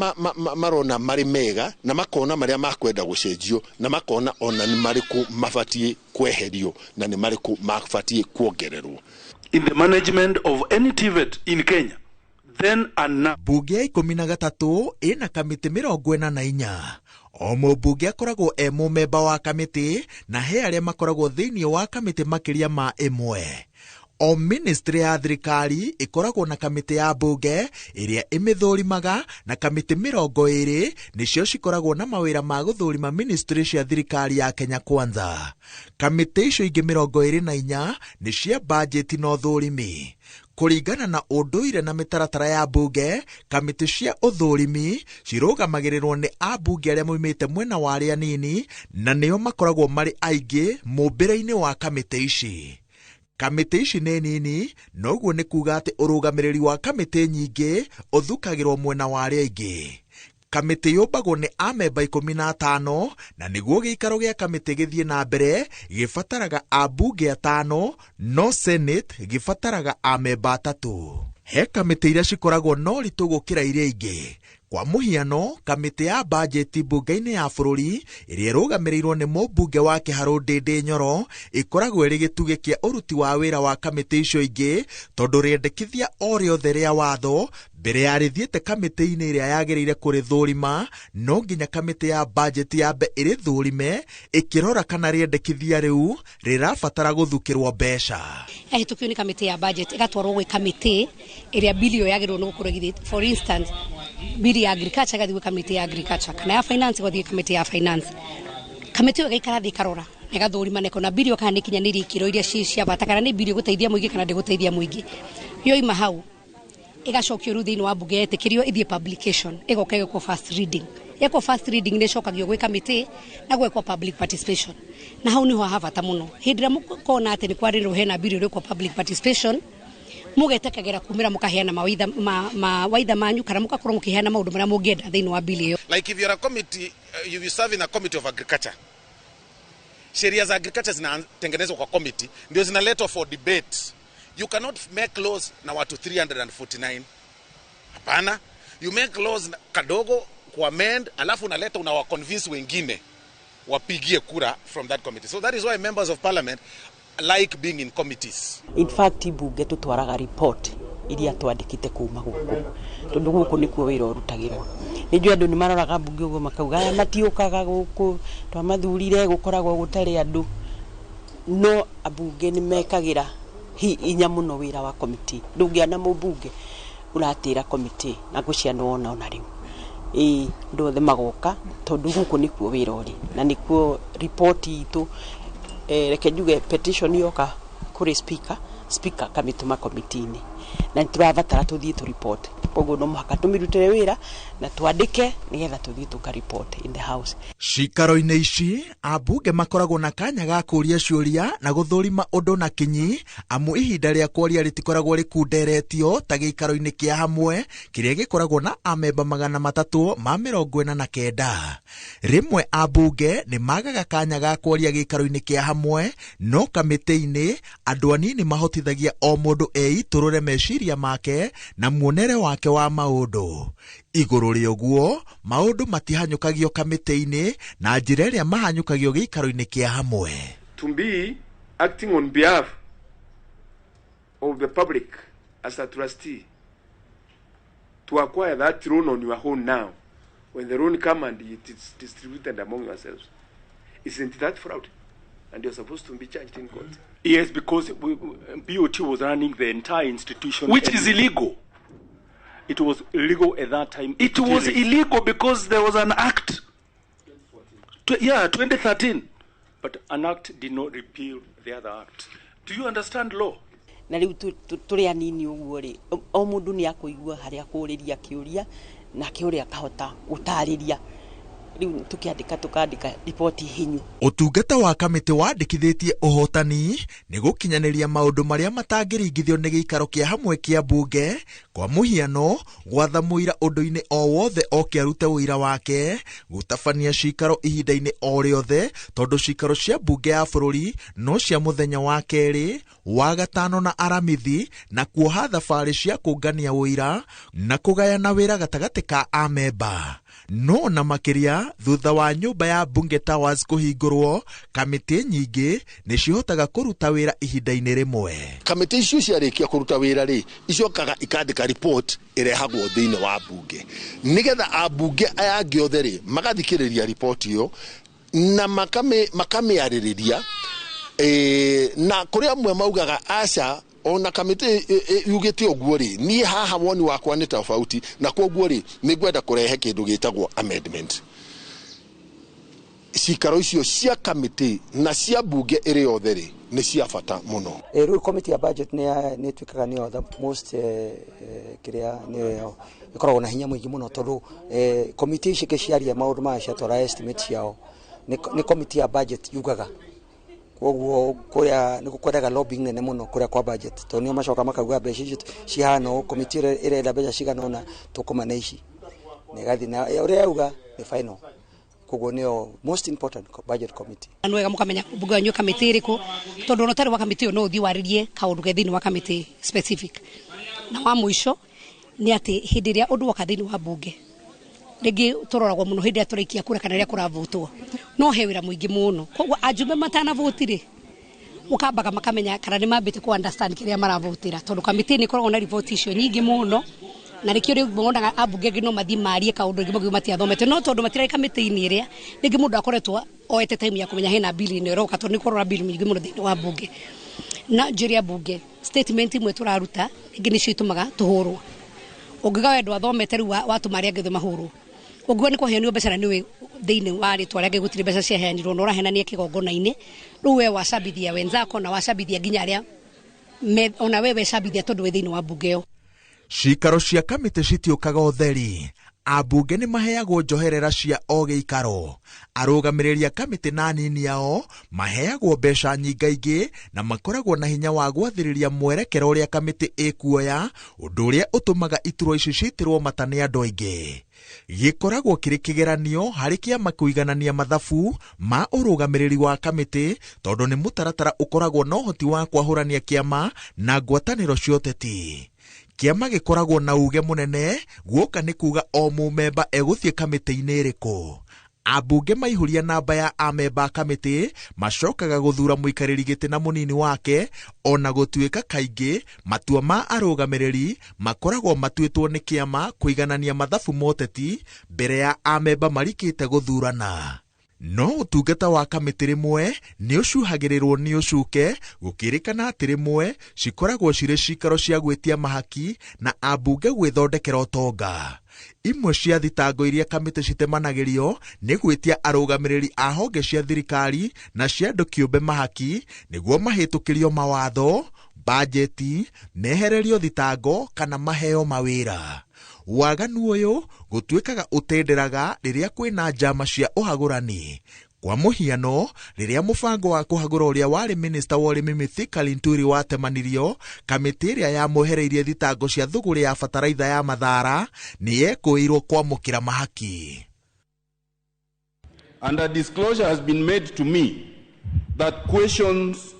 marona marĩ mega na makona marĩa makwenda gũcenjio na makona ona nĩ marĩkũ mabatiĩ kweherio na nĩ marĩkũ mabatiĩ kuongererwo. In the management of any TVET in Kenya then and now. Mbunge ya 13 ĩna kamĩtĩ 44. O mũmbunge akoragwo e mũmemba wa kamĩtĩ na he arĩa makoragwo thĩinĩ wa kamĩtĩ makĩria ma ĩmwe. O ministry ya thirikari ĩkoragwo na kamĩtĩ ya mbunge ĩrĩa ĩmĩthũrimaga, na kamĩtĩ 20 nĩcio cikoragwo na mawĩra ma gũthũrima ministry cia thirikari ya Kenya Kwanza. Kamĩtĩ icio ingĩ 24 nĩ cia bajeti na ũthũrimi. Kũringana na ũndũire na mĩtaratara ya mbunge, kamĩtĩ cia ũthũrimi cirũgamagĩrĩrwo nĩ ambunge arĩa moimĩte mwena wa arĩa anini, na nĩo makoragwo marĩ aingĩ mũmbĩre-inĩ wa kamĩtĩ ici. Kamĩtĩ ici nĩ nini, noguo nĩ kuga atĩ ũrũgamĩrĩri wa kamĩtĩ nyingĩ ũthukagĩrwo mwena wa arĩa aingĩ. Kamĩtĩ yũmbagwo nĩ amemba 15, na nĩguo gĩikaro gĩa kamĩtĩ gĩthiĩ na mbere gĩbataraga ambunge 5, no Senate gĩbataraga amemba 3. He kamĩtĩ iria cikoragwo na ũritũ gũkĩra iria ingĩ. Kwa mũhiano, kamĩtĩ ya bajeti mbunge-inĩ ya bũrũri ĩrĩa ĩrũgamĩrĩirwo nĩ mũmbunge wa Kĩharũ Ndĩndĩ Nyoro ĩkoragwo ĩrĩ gĩtugĩ kĩa ũruti wa wĩra wa kamĩtĩ icio ingĩ, tondũ rĩendekithia o rĩothe rĩa watho mbere ya rĩthiĩte kamĩtĩ-inĩ ĩrĩa yagĩrĩire kũrĩthũrima, no nginya kamĩtĩ ya bajeti yambe ĩrĩthũrime ĩkĩrora kana rĩendekithia rĩu rĩrabatara gũthukĩrwo mbeca. Yahĩtũkio nĩ kamĩtĩ ya budget ĩgatwarwo gwĩ kamĩtĩ ĩrĩa bili ĩyo yagĩrĩirwo nĩ gũkorwo ĩgĩthiĩ. For instance, bili ya agriculture ĩgathiĩ gwĩ kamĩtĩ ya agriculture, kana ya finance ĩgathiĩ gwĩ kamĩtĩ ya finance. Kamĩtĩ ĩyo ĩgaikara thĩ ĩkarora na ĩgathũrima na ĩkona bili ĩyo kana nĩ ĩkinyanĩirie ikĩro iria ci cia bata, kana nĩ bili ĩgũteithia mũingĩ kana ndĩgũteithia mũingĩ. Yoima hau ĩgacokio rĩu thĩinĩ wa mbunge yetĩkĩrio ĩthiĩ publication, ĩgoka ĩgekwo first reading. Yekwo first reading nĩ ĩcokagio gwĩ kamĩtĩ na gwekwo public participation. Na hau nĩho ha bata mũno. Hĩndĩ ĩrĩa mũkona atĩ nĩ kwarĩrwo hena bili ĩrekwo public participation, mũgetekagĩra kumĩra mũkaheana mawaitha mawaitha manyu, kana mũgakorwo mũkĩheana maũndũ marĩa mũngĩenda thĩinĩ wa bili ĩyo. Like if you're a committee, you serve in a committee of agriculture. Sheria za agriculture zinatengenezwa kwa committee, ndio zinaletwa for debate. You cannot make laws na watu 349. Hapana. You make laws kadogo kuamend, alafu unaleta unawaconvince wengine wapigie kura from that committee. So that is why members of parliament like being in committees. In fact, bunge tutwaraga report iria twandikite kuma guku, tondu guku nikuo wira urutagirwo. Nijui andu ni maroraga bunge uguo makauga aya matiukaga guku, twamathurire gukoragwo gutari andu. No abunge ni mekagira hinya muno wira wa committee. Ndungiana mubunge uratira committee na gucianwo ona ona riu andu othe magoka, tondu guku nikuo wira uri na nikuo report itu. Reke njuge petition yoka kuri speaker, speaker kamituma committee-inĩ, na nĩtũrabatara tũthiĩ tũ report. Koguo no mũhaka tũmĩrutĩre wĩra na twandĩke nĩgetha tũthiĩ tũka report in the house. Cikaro-inĩ ici ambunge makoragwo na kanya ga kũria ciũria na gũthũrima ũndũ na kinyi, amu ihinda rĩa kwaria rĩtikoragwo rĩkunderetio ta gĩikaro-inĩ kĩa hamwe kĩrĩa gĩkoragwo na amemba 349. Rĩmwe ambunge nĩ magaga kanya ga kwaria gĩikaro-inĩ kĩa hamwe, no kamĩtĩ-inĩ andũ anini mahotithagia o mũndũ eitũrũre meciria make na muonere wake wa maũndũ. Igũrũ rĩa ũguo, maũndũ matihanyũkagio kamĩtĩ-inĩ na njĩra ĩrĩa mahanyũkagio gĩikaro-inĩ kĩa hamwe. To be acting on behalf of the public as a trustee to acquire that loan on your own now, when the loan come and it is distributed among yourselves, isn't that fraud? And you're supposed to be charged in court. Yes, because BOT was running the entire institution, which is illegal. It was illegal at that time. It was illegal because there was an act. 2013. But an act did not repeal the other act. Do you understand law? Na riu tũrĩ anini ũguo rĩ, o mũndũ nĩ akũigua harĩa akũrĩria kĩũria, nake ũrĩa akahota gũtarĩria. Riu tukiandika tukandika riboti hinyu. Ũtungata wa kamĩtĩ wandĩkithĩtie ũhotani nĩ gũkinyanĩria maũndũ marĩa matangĩringithio nĩ gĩikaro kĩa hamwe kĩa mbunge, kwa mũhiano gwatha mũira ũndũ-inĩ o wothe oke arute ũira wake, gũtabania cikaro ihinda-inĩ o rĩothe, tondũ cikaro cia mbunge ya bũrũri no cia mũthenya wa kerĩ, wa gatano na aramithi, na kuoha thabarĩ cia kũngania ũira na kũgayana wĩra gatagatĩ ka amemba. No na makĩria thutha wa nyũmba ya Bunge Towers kũhingũrwo, kamĩtĩ nyingĩ nĩ cihotaga kũruta wĩra ihinda-inĩ rĩmwe. Kamĩtĩ icio ciarĩkia kũruta wĩra rĩ, icokaga ikandĩka report ĩrehagwo thĩinĩ wa mbunge, nĩgetha ambunge aya angĩ othe rĩ magathikĩrĩria report ĩyo na makamĩarĩrĩria. Na kũrĩ amwe maugaga aca Ona kamĩtĩ yugĩte ũguo rĩ, niĩ haha woni wakwa nĩ tofauti, na koguo rĩ, nĩ ngwenda kũrehe kĩndũ gĩtagwo amendment. Cikaro icio cia kamĩtĩ na cia mbunge ĩrĩ yothe rĩ, nĩ cia bata mũno. Rĩu committee ya budget nĩ ĩtuĩkaga nĩyo the most kĩrĩa nĩyo ĩkoragwo na hinya mũingĩ mũno, tondũ committee ici ciaria maũndũ maya ciatwara estimate ciao nĩ committee ya budget yugaga. Koguo kũrĩa nĩ kwendaga lobbying nene mũno kũrĩa kwa budget, tondũ nĩo macoka makauga mbeca icio cihana ũũ, committee ĩrenda mbeca cigana ũna, tũkũmane ici na ĩgathiĩ na ũrĩa yauga nĩ final. Koguo nĩyo most important budget committee. Nĩ wega mũkamenya mbunge wanyu kamĩtĩ ĩrĩkũ, tondũ ona ũtarĩ wa kamĩtĩ ĩyo no ũthiĩ warĩrie kaũndũ ke thĩinĩ wa kamĩtĩ specific. Na wa mũico nĩ atĩ hĩndĩ ĩrĩa ũndũ woka thĩinĩ wa mbunge, rĩngĩ tũroragwo mũno hĩndĩ ĩrĩa tũraikia kura kana rĩrĩa kũravotwo, no he wĩra mũingĩ mũno. Koguo ajumbe matanavoti rĩ, ũkambaga makamenya kana nĩ mambĩte kũ understand kĩrĩa maravotĩra, tondũ kamĩtĩ nĩ ĩkoragwo na riboti icio nyingĩ mũno, na nĩkĩo rĩu wonaga ambunge angĩ no mathiĩ marie kaũndũ rĩngĩ makiuga matiathomete, no tondũ matirarĩ kamĩtĩ-inĩ ĩrĩa, rĩngĩ mũndũ akoretwo oete time ya kũmenya hena bill ĩno ĩroka, tondũ nĩ kũrora bill nyingĩ mũno thĩinĩ wa mbunge. Na njĩra ya mbunge, statement imwe tũraruta rĩngĩ nĩcio itũmaga tũhũrwo. Ũngiuga we ndwathomete rĩu watũma arĩa angĩ mahũrwo, ũngiuga nĩ kwaheanirwo mbeca na nĩũĩ thĩinĩ wa rĩtwa rĩa Ngai gũtirĩ mbeca ciaheanirwo, na ũrahenania kĩgongona-inĩ, rĩu we wacambithia wenzako na wacambithia nginya arĩa ona we wecambithia tondũ wĩ thĩinĩ wa mbunge ĩyo. Cikaro cia kamĩtĩ citiũkaga ũtheri. Ambunge nĩ maheagwo njoherera cia o gĩikaro. Arũgamĩrĩri a kamĩtĩ na anini ao maheagwo mbeca nyingaingĩ na makoragwo na hinya wa gwathĩrĩria mwerekera ũrĩa kamĩtĩ ĩkuoya, ũndũ ũrĩa ũtũmaga iturwa ici citĩrwo mata nĩ andũ aingĩ. Gĩkoragwo kĩrĩ kĩgeranio harĩ kĩama kũiganania mathabu ma ũrũgamĩrĩri wa kamĩtĩ, tondũ nĩ mũtaratara ũkoragwo na ũhoti wa kwahũrania kĩama na ngwatanĩro cia ũteti. Kĩama gĩkoragwo na uge mũnene guoka nĩ kuga o mũmemba egũthiĩ kamĩtĩ-inĩ ĩrĩkũ. Ambunge maihũria namba ya amemba a kamĩtĩ macokaga gũthura mũikarĩri gĩtĩ na mũnini wake, ona gũtuĩka kaingĩ matua ma arũgamĩrĩri makoragwo matuĩtwo nĩ kĩama kũiganania mathabu ma ũteti mbere ya amemba marikĩte gũthurana. No ũtungata wa kamĩtĩ rĩmwe nĩ ũcuhagĩrĩrwo nĩ ũcuke, gũkĩrĩkana atĩ rĩmwe cikoragwo cirĩ cikaro cia gwĩtia mahaki na ambunge gwĩthondekera ũtonga. Imwe cia thitango iria kamĩtĩ citemanagĩrio nĩ gwĩtia arũgamĩrĩri a honge cia thirikari na cia andũ kĩũmbe mahaki nĩguo mahĩtũkĩrio mawatho, bajeti, mehererio thitango kana maheo mawĩra. Waganu ũyũ gũtuĩkaga ũtenderaga rĩrĩa kwĩna njama cia ũhagũrani. Kwa mũhiano, rĩrĩa mũbango wa kũhagũra ũrĩa warĩ minista wa ũrĩmi Mithika Linturi watemanirio, kamĩtĩ ĩrĩa yamwehereirie thitango cia thũgũrĩ ya bataraitha ya Mathara nĩ yekũĩirwo kwamũkĩra mahaki. And a disclosure has been made to me that questions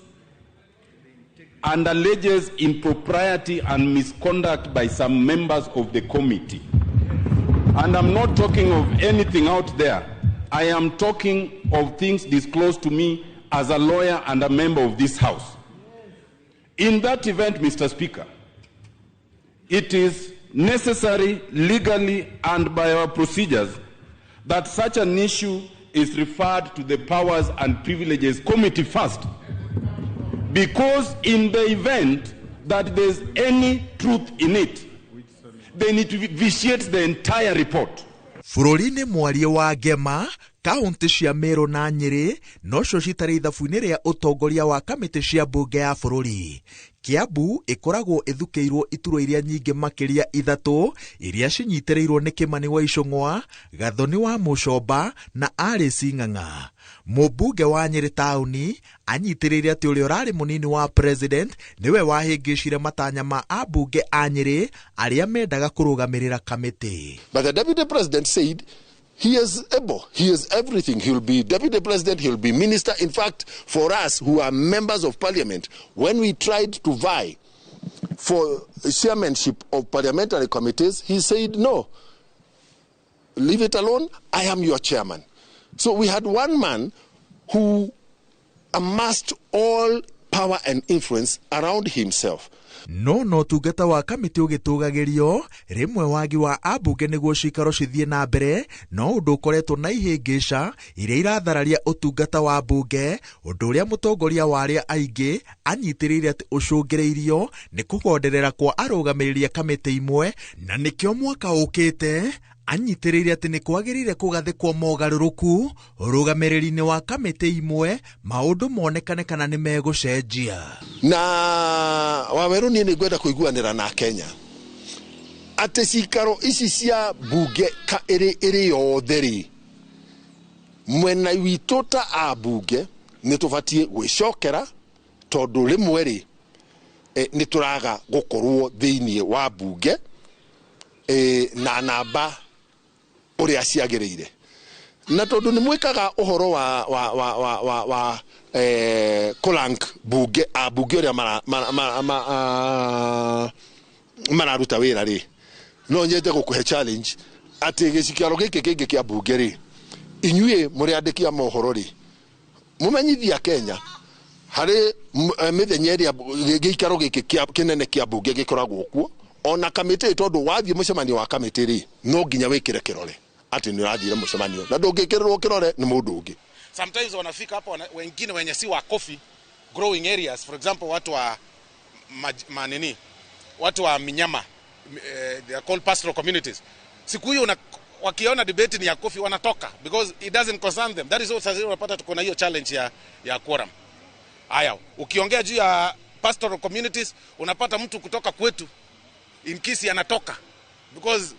and alleges impropriety and misconduct by some members of the committee. And I'm not talking of anything out there. I am talking of things disclosed to me as a lawyer and a member of this house. In that event, Mr. Speaker, it is necessary legally and by our procedures that such an issue is referred to the Powers and Privileges Committee first, because in the event that there's any truth in it, then it vitiates the entire report. Bũrũri-inĩ mwarie wa Ngema, kaunti cia Meru na Nyĩrĩ nocio citarĩ ithabu-inĩ rĩa ũtongoria wa kamĩtĩ cia mbunge ya bũrũri. Kiambu ĩkoragwo ĩthukĩirwo iturwa iria nyingĩ makĩria ithatũ iria cinyitĩrĩirwo nĩ Kĩmani wa Icũng'wa, Gathoni wa Mũcomba na Alice Ng'ang'a. Mũmbunge wa Nyĩrĩ taũni anyitĩrĩire atĩ ũrĩa ũrarĩ mũnini wa president nĩwe wahĩngĩcire matanya ma ambunge a Nyĩrĩ arĩa mendaga kũrũgamĩrĩra kamĩtĩ. But the deputy president said he is able, he is everything. He will be deputy president, he will be minister. In fact, for us who are members of parliament, when we tried to vie for chairmanship of parliamentary committees, he said, no, leave it alone, I am your chairman. So we had one man who amassed all power and influence around himself. No na ũtungata wa kamĩtĩ ũgĩtũgagĩrio rĩmwe wagi wa ambunge nĩguo cikaro cithiĩ na mbere no ũndũ ũkoretwo na ihĩngĩca iria irathararia ũtungata wa mbunge, ũndũ ũrĩa mũtongoria wa arĩa aingĩ anyitĩrĩire atĩ ũcũngĩrĩirio nĩ kũgonderera kwa arũgamĩrĩri a kamĩtĩ imwe, na nĩkĩo mwaka ũkĩte anyitĩrĩire atĩ nĩ kwagĩrĩire kũgathĩkwo mogarũrũku ũrũgamĩrĩri-inĩ wa kamĩtĩ imwe maũndũ monekane kana nĩ megũcenjia. Na Waweru niĩ nĩ ngwenda kũiguanĩra na Kenya atĩ cikaro ici cia bunge ka ĩrĩ yothe rĩ, mwena witũ ta ambunge nĩ tũbatiĩ gwĩcokera tondũ rĩmwe rĩ nĩ tũraga gũkorwo thĩinĩ wa bunge na namba ũrĩa ciagĩrĩire, na tondũ nĩ mwĩkaga ũhoro wa kũrank bunge ambunge ũrĩa mararuta wĩra rĩ, no nyende gũkũhe challenge atĩ gĩcikaro gĩkĩ kĩngĩ kĩa bunge rĩ, inyuĩ mũrĩ andĩki a mohoro rĩ, mũmenyithia Kenya harĩ mĩthenya ĩrĩa gĩikaro gĩkĩ kĩnene kĩa bunge gĩkoragwo kuo, ona kamĩtĩ, tondũ wathiĩ mũcemanio wa kamĩtĩ rĩ, no nginya wĩkĩre kĩrore atĩ nĩ ũrathire mũcemanio, na ndũngĩkĩrĩrwo kĩrore nĩ mũndũ ũngĩ. Sometimes wanafika hapo wengine wenye si wa coffee growing areas, for example watu wa manini, watu wa minyama, they are called pastoral communities. Siku hiyo wakiona debate ni ya coffee wanatoka because it doesn't concern them. That is what sasa unapata tuko na hiyo challenge ya quorum. Haya, ukiongea juu ya pastoral communities unapata mtu kutoka kwetu in Kisii anatoka because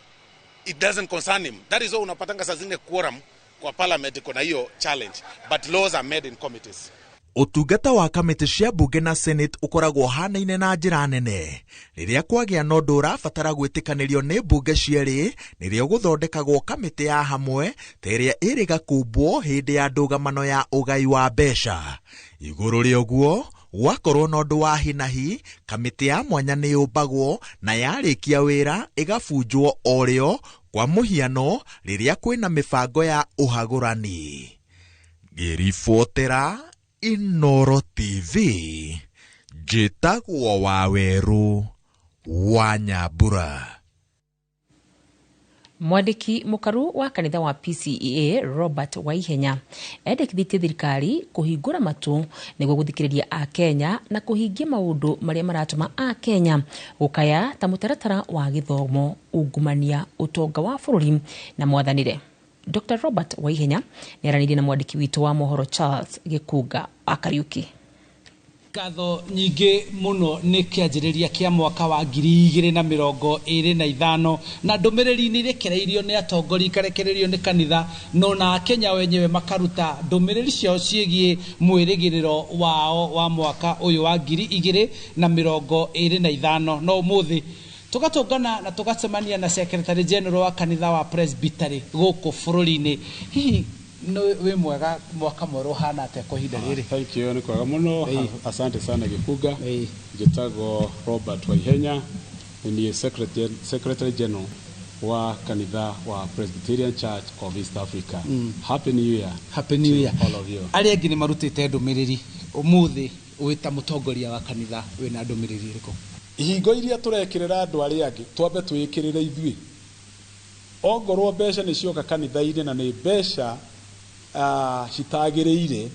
it doesn't concern him. That is why unapatanga saa zingine quorum kwa parliament iko na hiyo challenge, but laws are made in committees. Ũtungata wa kamĩtĩ cia bunge na senate ũkoragwo ũhanaine na njĩra nene. Rĩrĩa kwagĩa na ũndũ ũrabatara gwĩtĩkanĩrio nĩ mbunge cierĩ, nĩrĩo gũthondekagwo kamĩtĩ ya hamwe ta ĩrĩa ĩrĩga kũmbwo hĩndĩ ya ndũgamano ya ũgai wa mbeca. Igũrũ rĩa ũguo, gwakorwo na ũndũ wa hinahi, kamĩtĩ ya mwanya nĩ yũmbagwo na yarĩkia wĩra ĩgabunjwo o rĩo, kwa mũhiano rĩrĩa kwĩna mĩbango ya ũhagũrani. Ngĩribotera Inoro TV, njĩtagwo Waweru wa Nyambura. Mwandĩki mũkaru wa kanitha wa PCEA Robert Waihenya endekithĩtie thirikari kũhingũra matũ nĩguo gũthikĩrĩria Akenya na kũhingia maũndũ marĩa maratũma Akenya gũkaya ta mũtaratara wa gĩthomo, ungumania, ũtonga wa bũrũri na mwathanĩre. Dr. Robert Waihenya nĩaranĩirie na mwandĩki witũ wa mohoro Charles Gĩkunga wa Kariuki. Ngatho nyingĩ mũno nĩ kĩanjĩrĩria kĩa mwaka wa 2025 na ndũmĩrĩri nĩ irekereirio nĩ atongoria, ikarekererio nĩ kanitha, no na Akenya wenyewe makaruta ndũmĩrĩri ciao ciĩgiĩ mwĩrĩgĩrĩro wao wa mwaka ũyũ wa 2025. No ũmũthĩ tugatũngana na tũgacemania na Secretary General wa kanitha wa Presbytery gũkũ bũrũri-inĩ. Hihi wĩ mwega, mwaka mwerũ ũhana atĩa kwa ihinda rĩrĩ? Thank you, nĩ kwega mũno. Asante sana Gĩkunga. Njĩtagwo Robert Waihenya, nĩ niĩ Secretary General wa kanitha wa Presbyterian Church of East Africa. Happy New Year. Happy New Year. To all of you. Arĩa angĩ nĩ marutĩte ndũmĩrĩri ũmũthĩ, wĩ ta mũtongoria wa kanitha wĩna ndũmĩrĩri ĩrĩkũ? Ihingo iria tũrekĩrĩra andũ arĩa angĩ twambe twĩkĩrĩre ithuĩ. Ongorwo mbeca nĩ cioka kanitha-inĩ na nĩ mbeca citagĩrĩire,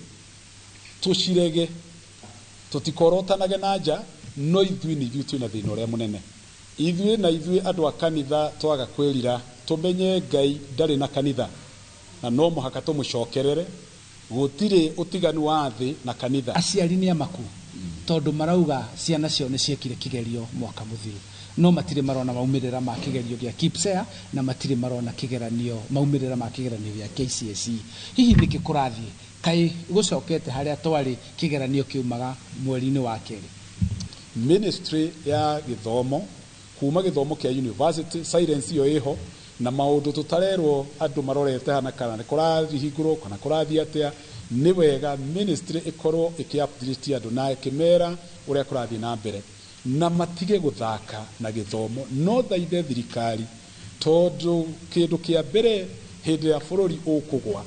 tũcirege, tũtikorotanage na nja, no ithuĩ nĩ ithuĩ twĩna thĩna ũrĩa mũnene. Ithuĩ na ithuĩ andũ a kanitha twaga kwĩrira, tũmenye Ngai ndarĩ na kanitha na no mũhaka tũmũcokerere. Gũtirĩ ũtiganu wa thĩ na kanitha. Aciari nĩ amaku tondũ marauga ciana ciao nĩ ciekire kĩgerio mwaka mũthiru, no matirĩ marona maumĩrĩra ma kĩgerio gĩa KPSEA na matirĩ marona kĩgeranio maumĩrĩra ma kĩgeranio gĩa KCSE. Hihi nĩkĩ kũrathiĩ? Kaĩ gũcokete harĩa twarĩ kĩgeranio kĩumaga mweri-inĩ wa kerĩ? Ministry ya gĩthomo, kuma gĩthomo kĩa university, silence ĩyo ĩho na maũndũ tũtarerwo andũ marorete hana kana nĩ kũrahingũrwo kana kũrathiĩ atĩa. Nĩ wega ministry ĩkorwo ĩkĩ-update andũ na ĩkĩmera ũrĩa kũrathiĩ na mbere, na matige gũthaka na gĩthomo. No thaithe thirikari, tondũ kĩndũ kĩa mbere hĩndĩ ya bũrũri ũkũgwa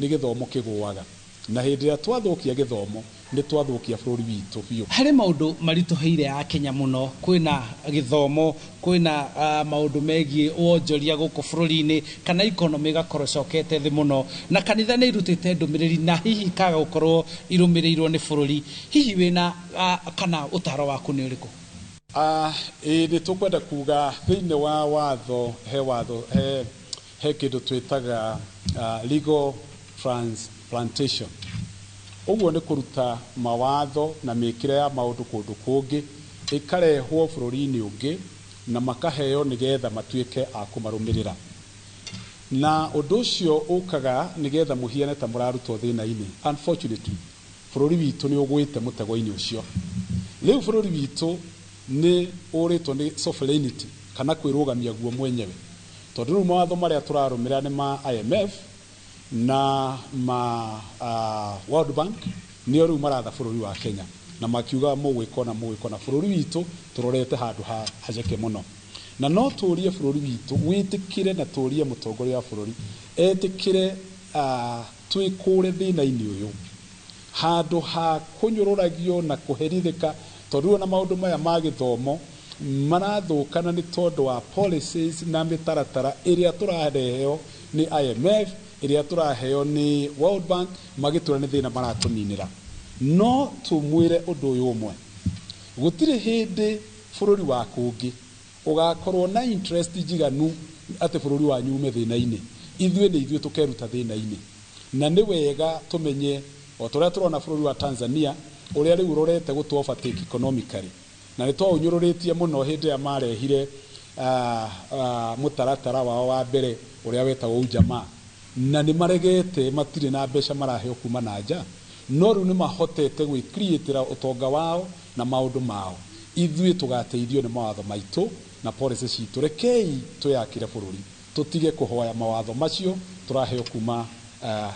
nĩ gĩthomo kĩgũaga. Na hĩndĩ ĩrĩa twathũkia gĩthomo nĩ twathũkia bũrũri witũ biũ. Harĩ maũndũ maritũhĩire a Kenya mũno, kwĩna gĩthomo, kwĩna maũndũ megiĩ wonjoria gũkũ bũrũri-inĩ, kana economy ĩgakorwo ĩcokete thĩ mũno, na kanitha nĩ irutĩte ndũmĩrĩri na hihi ikaga gũkorwo irũmĩrĩirwo nĩ bũrũri. Hihi wĩna kana ũtaro waku nĩ ũrĩkũ? Ĩĩ nĩ tũkwenda kuga thĩinĩ wa watho, he watho, he kĩndũ twĩtaga legal transplantation. Ũguo nĩ kũruta mawatho na mĩkĩre ya maũndũ kũndũ kũngĩ ĩkarehwo bũrũri-inĩ ũngĩ na makaheo nĩgetha matuĩke a kũmarũmĩrĩra. Na ũndũ ũcio ũkaga nĩgetha mũhiane ta mũrarutwo thĩna-inĩ. Unfortunately, bũrũri witũ nĩ ũgwĩte mũtego-inĩ ũcio. Rĩu bũrũri witũ nĩ ũrĩtwo nĩ sovereignty kana kwĩrũgamia guo mwenyewe, tondũ rĩu mawatho marĩa tũrarũmĩrĩra nĩ ma IMF na ma World Bank, nĩo rĩu maratha bũrũri wa Kenya na makiuga mũgwĩka na mũgwĩka na bũrũri witũ tũrorete handũ hajeke mũno. Na no tũrie bũrũri witũ wĩtĩkĩre na tũrie mũtongoria wa bũrũri etĩkĩre twĩkũre thĩna-inĩ ũyũ handũ ha kũnyũrũragio na kũherithĩka, tondũ ona maũndũ maya ma gĩthomo marathũkana nĩ tondũ wa policies na mĩtaratara ĩrĩa tũrareheo nĩ IMF, ĩrĩa tũraheo nĩ World Bank, magĩtwĩra nĩ thĩna maratũninĩra. No tũmwĩre ũndũ ũyũ ũmwe, gũtirĩ hĩndĩ bũrũri wa kũngĩ ũgakorwo na interest njiganu atĩ bũrũri wanyu ume thĩna-inĩ. Ithuĩ nĩ ithuĩ tũkeruta thĩna-inĩ. Na nĩ wega tũmenye o ta ũrĩa tũrona bũrũri wa Tanzania ũrĩa rĩu ũrorete gũtũ overtake economically, na nĩ twaũnyũrũrĩtie mũno hĩndĩ ĩrĩa marehire mũtaratara wao wa mbere ũrĩa wetagwo ujamaa, na nĩ maregete, matirĩ na mbeca maraheo kuma na nja, no rĩu nĩ mahotete gwĩcreatĩra ũtonga wao na maũndũ mao. Ithuĩ tũgateithio nĩ mawatho maitũ na policy citũ. Rekei twĩyakĩre bũrũri, tũtige kũhoya mawatho macio tũraheo kuma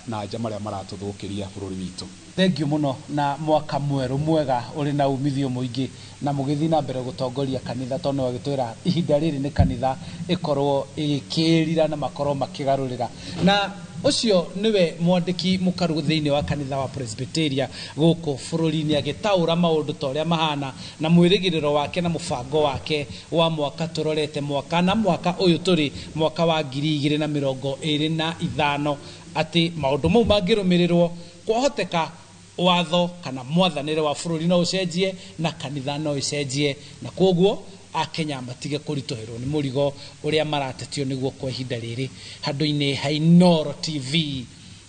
na nja marĩa maratũthũkĩria bũrũri witũ. Thengiũ mũno na mwaka mwerũ mwega ũrĩ na umithio mũingĩ, na mũgĩthiĩ na mbere gũtongoria kanitha, tondũ nĩ wagĩtwĩra ihinda rĩrĩ nĩ kanitha ĩkorwo ĩgĩkĩrira na makorwo makĩgarũrĩra. Na ũcio nĩwe mwandĩki mũkaru thĩinĩ wa kanitha wa Presbyteria gũkũ bũrũri-inĩ, agĩtaũra maũndũ ta ũrĩa mahana na mwĩrĩgĩrĩro wake na mũbango wake wa mwaka tũrorete mwaka na mwaka ũyũ tũrĩ mwaka wa 2025, atĩ maũndũ mau mangĩrũmĩrĩrwo kwahoteka watho kana mwathanĩre wa bũrũri no ũcenjie na kanitha no ĩcenjie, na koguo akenya matige kũritũhĩrwo nĩ mũrigo ũrĩa maratetio nĩguo kwa ihinda rĩrĩ. Handũ-inĩ ha Inooro TV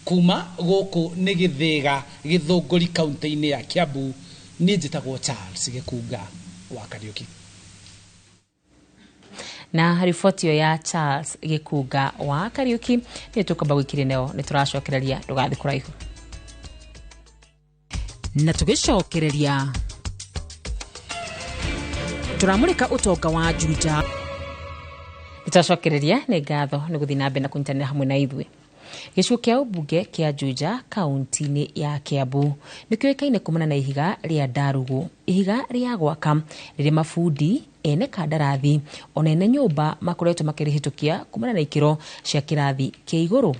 kuma gũkũ nĩ Gĩthĩga, Gĩthũngũri, kaunti-inĩ ya Kiambu, niĩ njĩtagwo Charles Gĩkunga wa Kariũki. Na riboti ĩyo ya Charles Gĩkunga wa Kariũki nĩ tũkwamba gwĩkiria nayo, nĩ tũracokereria, ndũgathiĩ kũraihu. Na tũgĩcokereria tũramũrĩka ũtonga wa Juja. Nĩtwacokereria, nĩ ngatho nĩ gũthiĩ na mbere na kũnyitanĩra hamwe na ithuĩ. Gĩcigo kĩa ũmbunge kĩa Juja kaunti-inĩ ya Kiambu nĩ kĩũĩkaine kumana na ihiga rĩa Ndarugu, ihiga rĩa gwaka rĩrĩ mabundi ene kandarathi ona ene nyũmba makoretwo makĩrĩhĩtũkia kumana na ikĩro cia kĩrathi kĩa igũrũ.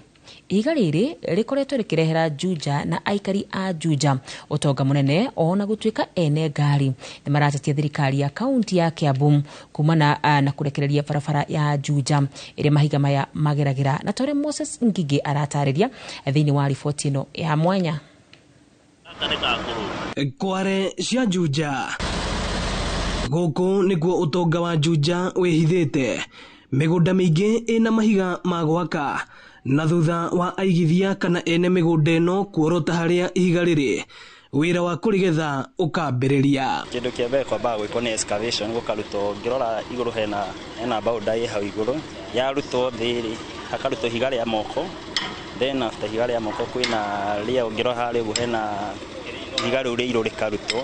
Ihiga rĩrĩ rĩkoretwo rĩkĩrehera Juja na aikari a Juja ũtonga mũnene, ona gũtuĩka ene ngari nĩ maratetia thirikari ya kaunti ya Kiambu kumana na kũrekereria barabara ya Juja ĩrĩa mahiga maya mageragĩra, na ta ũrĩa Moses Ngigĩ aratarĩria thĩinĩ wa riboti ĩno ya mwanya. Kware cia Juja gũkũ nĩkuo ũtonga wa Juja wĩhithĩte. Mĩgũnda mĩingĩ ĩna mahiga ma gwaka, na thutha wa aigithia kana ene mĩgũnda ĩno kuorota harĩa ihiga rĩrĩ, wĩra wa kũrĩgetha ũkambĩrĩria. Kĩndũ kĩa mbere kwambaga gwĩkwo nĩ excavation, gũkarutwo, ngĩrora igũrũ hena boulder ĩ hau igũrũ, yarutwo thĩ rĩ, hakarutwo ihiga rĩa moko, then after ihiga rĩa moko kwĩna rĩa, ũngĩrora harĩa ũguo hena ihiga rĩu rĩirũ rĩkarutwo,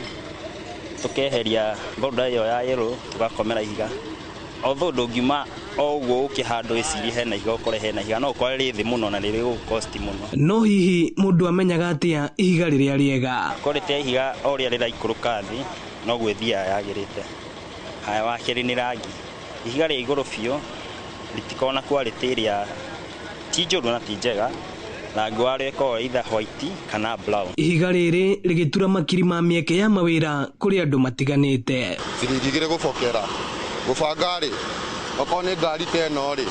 tũkeheria boulder ĩyo ya yellow, tũgakomera ihiga. Although ndũngiuma o ũguo ũke handũ wĩcirie hena ihiga ũkore hena ihiga, no ũkore rĩ thĩ mũno na rĩrĩ gũgũkosti mũno. No hihi mũndũ amenyaga atĩa ihiga rĩrĩa rĩega? Quality ya ihiga o ũrĩa rĩraikũrũka thĩ noguo ĩthiaga yagĩrĩte. Haya, wa kerĩ nĩ rangi. Ihiga rĩa igũrũ biũ rĩtikoragwo na quality ĩrĩa ti njũru na ti njega, Rangi warĩo ĩkoragwo either white kana brown. Ihiga rĩrĩ rĩgĩtura makiri ma mĩeke ya mawĩra kũrĩ andũ matiganĩte. Ciringi igĩrĩ gũbokera gũbanga rĩ, okorwo nĩ ngari ta ĩno rĩ,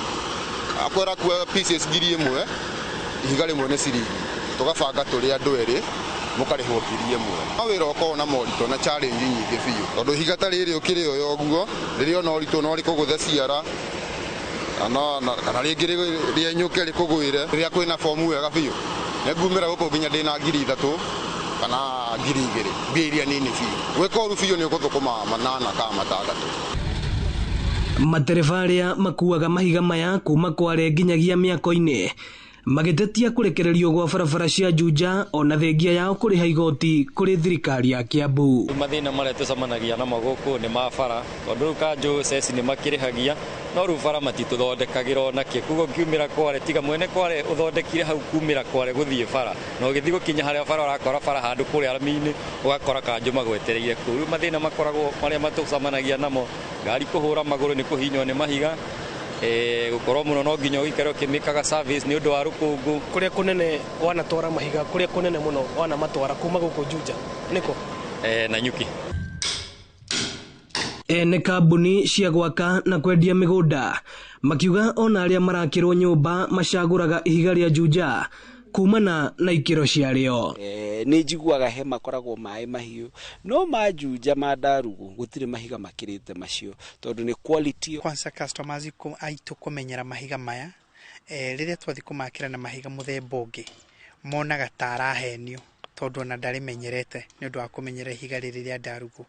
akwĩra kuoya pieces 1000, ihiga rĩmwe nĩ ciringi, tũgabanga tũrĩ andũ erĩ mũkarĩhwo 1000. No wĩra ũkoragwo na moritũ na challenge nyingĩ biũ, tondũ ihiga ta rĩrĩ ũkĩrĩoya ũguo rĩrĩ ona ũritũ no rĩkũgũthe ciara kana rĩngĩ rĩenyũke rĩkũgwĩre. Rĩrĩa kwĩna bomu wega biũ nĩ ngumĩra gũkũ nginya ndĩna 3000 kana 2000, mbia iria nini biũ. Gwĩka ũru biũ nĩ ũgũthũkũma 8 kana 6. Matereba arĩa makuaga mahiga maya kuma Kware nginyagia mĩako-inĩ magĩtetia kũrekererio gwa barabara cia Juja ona thengia yao kũrĩha igoti kũrĩ thirikari ya Kiambu. Mathĩna marĩa tũcemanagia namo gũkũ nĩ ma bara, tondũ rĩu kanjũ ceci nĩ makĩrĩhagia no rĩu bara matitũthondekagĩra ona kĩ. Koguo ngiumĩra Kware, tiga mwene Kware ũthondekire hau kumĩra Kware gũthiĩ bara, na ũgĩthiĩ gũkinya harĩa bara ũrakora bara handũ kũrĩa rami-inĩ ũgakora kanjũ magwetereire kũu. Rĩu mathĩna makoragwo marĩa matũcemanagia namo, ngari kũhũra magũrũ nĩ kũhinywo nĩ mahiga, gũkorwo mũno no nginya ũikare ũkĩmĩkaga service nĩ ũndũ wa rũkũngũ. Kũrĩa kũnene wanatwara mahiga, kũrĩa kũnene mũno wanamatwara kuma gũkũ Juja nĩkũ? Nanyuki. Ene kambuni cia gwaka na kwendia mĩgũnda makiuga ona arĩa marakĩrwo nyũmba macagũraga ihiga rĩa Juja kumana na ikĩro ciarĩo. Nĩ njiguaga he makoragwo maĩ mahiũ, no ma Juja ma Ndarugu gũtirĩ mahiga makĩrĩte macio tondũ nĩ quality. Kwanza customers aitũ kũmenyera mahiga maya, rĩrĩa twathiĩ kũmakĩra na mahiga mũthemba ũngĩ monaga ta arahenio tondũ ona ndarĩmenyerete nĩ ũndũ wa kũmenyera ihiga rĩrĩ rĩa Ndarugu.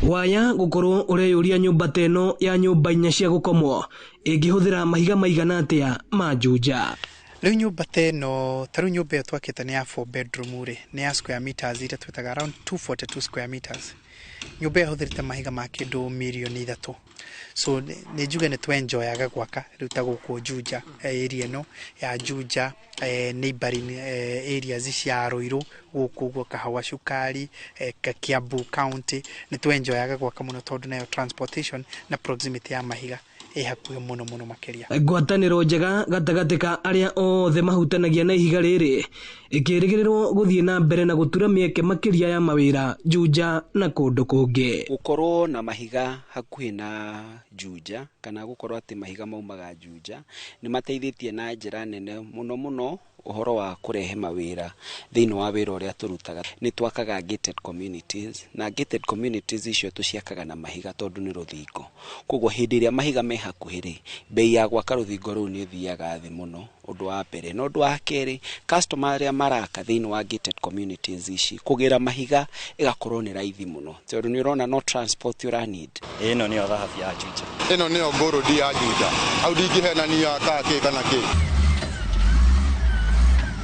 Waya gũkorwo ũreyũria nyũmba ta ĩno ya nyũmba 4 cia gũkomwo ĩngĩhũthĩra mahiga maigana atĩa ma Juja. Rĩu nyũmba ta ĩno, ta rĩu nyũmba ĩyo twakĩte nĩ ya 4 bedroom rĩ, nĩ ya square meters iria twĩtaga around 242 square meters. Nyũmba ĩyo ĩhũthĩrĩte mahiga ma kĩndũ mirioni 3. So nĩ njuge nĩ twenjoyaga gwaka rĩu ta gũkũ Juja, area ĩno ya Juja, neighboring areas cia Ruiru gũkũ ũguo, Kahawa Cukari, Kiambu County, nĩ twenjoyaga gwaka mũno tondũ nayo transportation na proximity ya mahiga ĩ hakuhĩ mũno mũno makĩria. Ngwatanĩro njega gatagatĩ ka arĩa othe mahutanagia na ihiga rĩrĩ ĩkĩrĩgĩrĩrwo gũthiĩ na mbere na gũtura mĩeke makĩria ya mawĩra Juja na kũndũ kũngĩ. Gũkorwo na mahiga hakuhĩ na Juja kana gũkorwo atĩ mahiga maumaga Juja nĩ mateithĩtie na njĩra nene mũno mũno ũhoro wa kũrehe mawĩra thĩinĩ wa wĩra ũrĩa tũrutaga. Nĩ twakaga gated communities, na gated communities icio tũciakaga na mahiga tondũ nĩ rũthingo. Koguo hĩndĩ ĩrĩa mahiga me hakuhĩ rĩ, bei ya gwaka rũthingo rũu nĩ ĩthiaga thĩ mũno, ũndũ wa mbere. Na ũndũ wa kerĩ, customer arĩa maraka thĩinĩ wa gated communities ici kũgĩra mahiga ĩgakorwo nĩ raithi mũno tondũ nĩ ũrona no transport ũra need. Ĩno nĩyo thahabu ya Juja, ĩno nĩyo gold ya Juja, hau ndingĩhenania ka kĩ kana kĩ.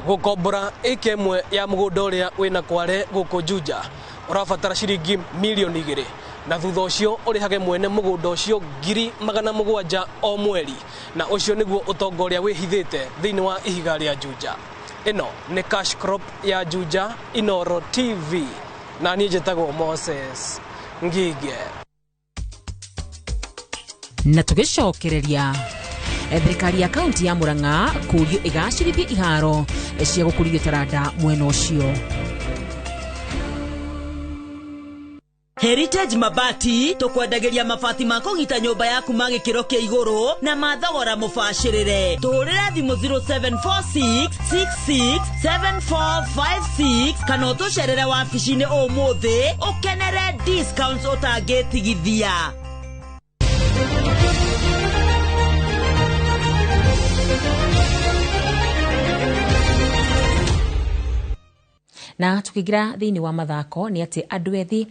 Gũkombora ĩka ĩmwe ya mũgũnda ũrĩa wĩna Kware gũkũ Juja ũrabatara ciringi mirioni 2, na thutha ũcio ũrĩhage mwene mũgũnda ũcio 700,000 o mweri, na ũcio nĩguo ũtonga ũrĩa wĩhithĩte thĩinĩ wa ihiga rĩa Juja. Ĩno nĩ cash crop ya Juja, Inooro TV, na niĩ njĩtagwo Moses Ngige. Na tũgĩcokereria thirikari ya kaunti ya Murang'a kũrio ĩgacĩrithie iharo cia gũkũrithio taranda mwena ũcio. Heritage Mabati tukwendagĩria mabati ma kũgita nyũmba yaku ma gĩkĩro kĩa igũrũ na ma thogora mũbacĩrĩre. Tũhũrĩre thimũ 0746667456 kana ũtũcerere wabici-inĩ ũmũthĩ ũkenere discounts ũtangĩtigithia. Na tukigira thiini wa mathako ni ati andu ethi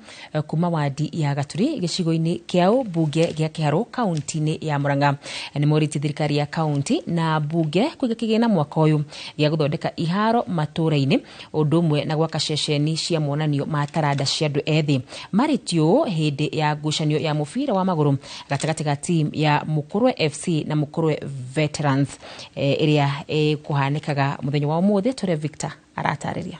kuma wadi ya Gaturi gicigo-ini kia bunge gia Kiharu kaunti-ini ya Murang'a ni moriti thirikari ya kaunti na bunge kuiga kigina mwaka uyu gia guthondeka iharo matura-ini undu umwe na gwaka ceceni cia monanio ma taranda cia andu ethi maritio hindi ya ngucanio ya mubira wa maguru gatagati ga team ya Mukurwe FC na Mukurwe Veterans iria kuhanikaga muthenya wa umuthi ture Victor aratariria.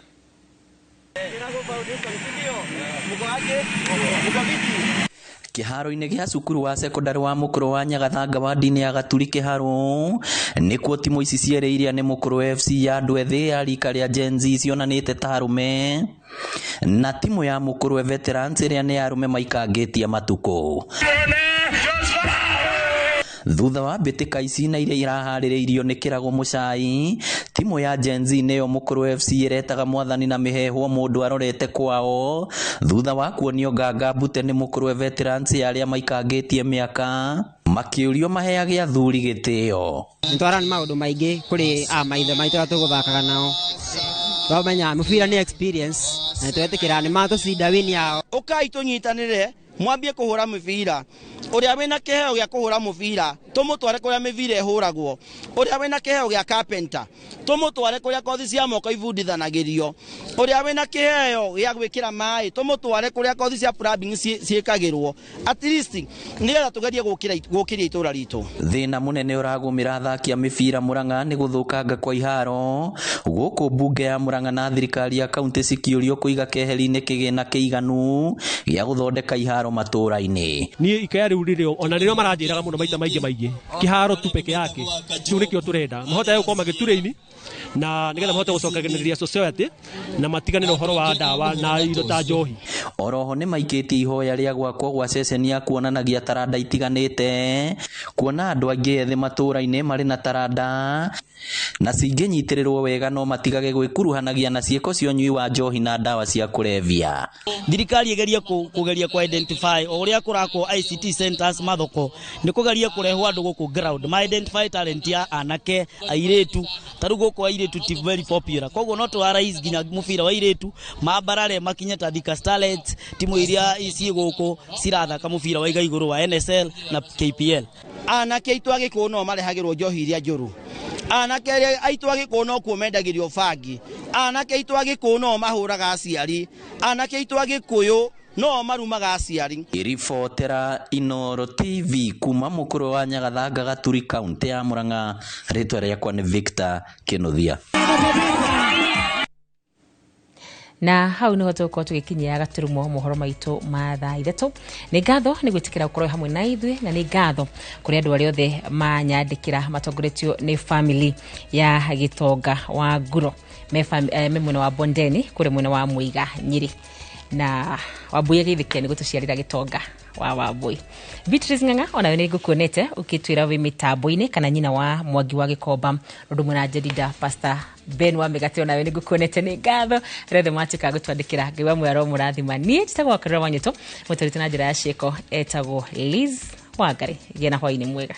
Kĩharo-inĩ gĩa cukuru wa sekondari wa Mũkũrũ wa Nyagathanga wa ndini ya Gaturi Kĩharũ nĩkuo timu ici cierĩ iria nĩ Mũkũrũ FC ya andũ ethĩ ya rika rĩa Gen Z cionanĩte ta arũme na timu ya Mũkũrwe Veterans ĩrĩa nĩ ya arũme maikangĩtie matukũ. Thutha wa mbĩtĩka ici na iria iraharĩrĩirio nĩ Kĩrago Mũcai, timu ya Gen Z nĩyo Mũkũrũ FC ĩretaga mwathani na mĩhehwo mũndũ arorete kwao thutha wa kuonio nganga mbute nĩ Mũkũrwe Veterans ya arĩa maikangĩtie mĩaka makĩũrio maheage athuri gĩtĩo. Nĩtwarani maũndũ maingĩ kũrĩ a maithe maitũ arĩa tũgũthakaga nao, twamenya mũbira nĩ experience na nĩtwetĩkĩra nĩ matũcinda win yao. Ũkai tũnyitanĩre mwambie kũhũra mĩbira, ũrĩa wĩna kĩheo gĩa kũhũra mũbira tũmũtware kũrĩa mĩbira ĩhũragwo, ũrĩa wĩna kĩheo gĩa carpenter tũmũtware kũrĩa kothi cia moko ibundithanagĩrio, ũrĩa wĩna kĩheo gĩa gwĩkĩra maĩ tũmũtware kũrĩa kothi cia plumbing ciĩkagĩrwo, at least nĩgetha tũgerie gũkĩria itũra ritũ. Thĩna mũnene ũragũmĩra athaki a mĩbira Murang'a nĩ gũthũkanga kwa iharo gũkũ mbunge ya Murang'a na thirikari ya kaunti cikĩũrio kũiga keheri-inĩ kĩgĩna kĩiganu gĩa gũthondeka iharo matũra-inĩ. Niĩ ikaya rĩu rĩrĩ ona rĩrĩa maranjĩraga mũno maita maingĩ maingĩ kĩharo tu peke yake kĩu nĩkĩo tũrenda mahote gũkorwo magĩturaini na nĩgetha mahote gũcokanĩrĩria society na matigane na ũhoro wa ndawa na indo ta njohi. Oroho nĩ maikĩtie ihoya rĩa gwakwo gwa ceceni ya kuonanagia taranda itiganĩte kuona andũ aingĩ ethĩ matũra-inĩ marĩ na taranda na cingĩnyitĩrĩrwo wega no matigage gwĩkuruhanagia na ciĩko cia ũnyui wa njohi na ndawa cia kũrebia. Thirikari ĩgerie kũgeria ku identify o ũrĩa kũrakwo ICT centers mathoko nĩ kũgeria kũrehwo andũ gũkũ ground ma identify talent ya anake airĩtu, ta rĩu gũkũ airĩtu ti very popular, koguo no tũraise nginya mũbira wa airĩtu mambarare makinye ta Thika Starlets, timu iria ciĩ gũkũ cirathaka mũbira wa iga igũrũ wa NSL na KPL. Anake aitũ a Gĩkũyũ no marehagĩrwo njohi iria njũru, anake aitũ a Gĩkũyũ no kuo mendagĩrio bangi, anake aitũ a Gĩkũyũ no mahũraga aciari, anake aitũ a Gĩkũyũ no marumaga aciari. Ribotera Inoro TV kuma Mũkũrũ wa Nyagathanga Gaturi kaunti ya Murang'a, rĩtwa rĩakwa nĩ Victor Kĩnuthia. Na hau niho tũgũkorwo tũgĩkinyia gaturumo mohoro maitũ ma thaa ithatũ. Nĩ ngatho nĩ gwĩtĩkĩra gũkorwo hamwe na ithuĩ na nĩ ngatho kũrĩ andũ arĩa othe manyandĩkĩra matongoretio nĩ family ya Gĩtonga wa Nguro me mwena wa Bondeni kũrĩ mwena wa Mũiga Nyĩrĩ na Wambui agĩthĩkia nĩ gũtũciarĩra Gĩtonga wa Wambui. Beatrice Ng'ang'a onawe nĩ ngũkuonete ũkĩtwĩra wĩ mĩtambo-inĩ kana nyina wa Mwangi wa Gĩkomba ũndũ ũmwe na Jedida Pastor Ben wa Mĩgate onawe nĩ ngũkuonete, nĩ ngatho arĩa othe matuĩka gũtwandĩkĩra. Ngai wa muoyo aromũrathima. Niĩ njĩtagwo Wakarura Wanyũtũ, mũtwarĩte na njĩra ya ciĩko etagwo Liz Wangari. Gĩa na hwaĩ-inĩ mwega.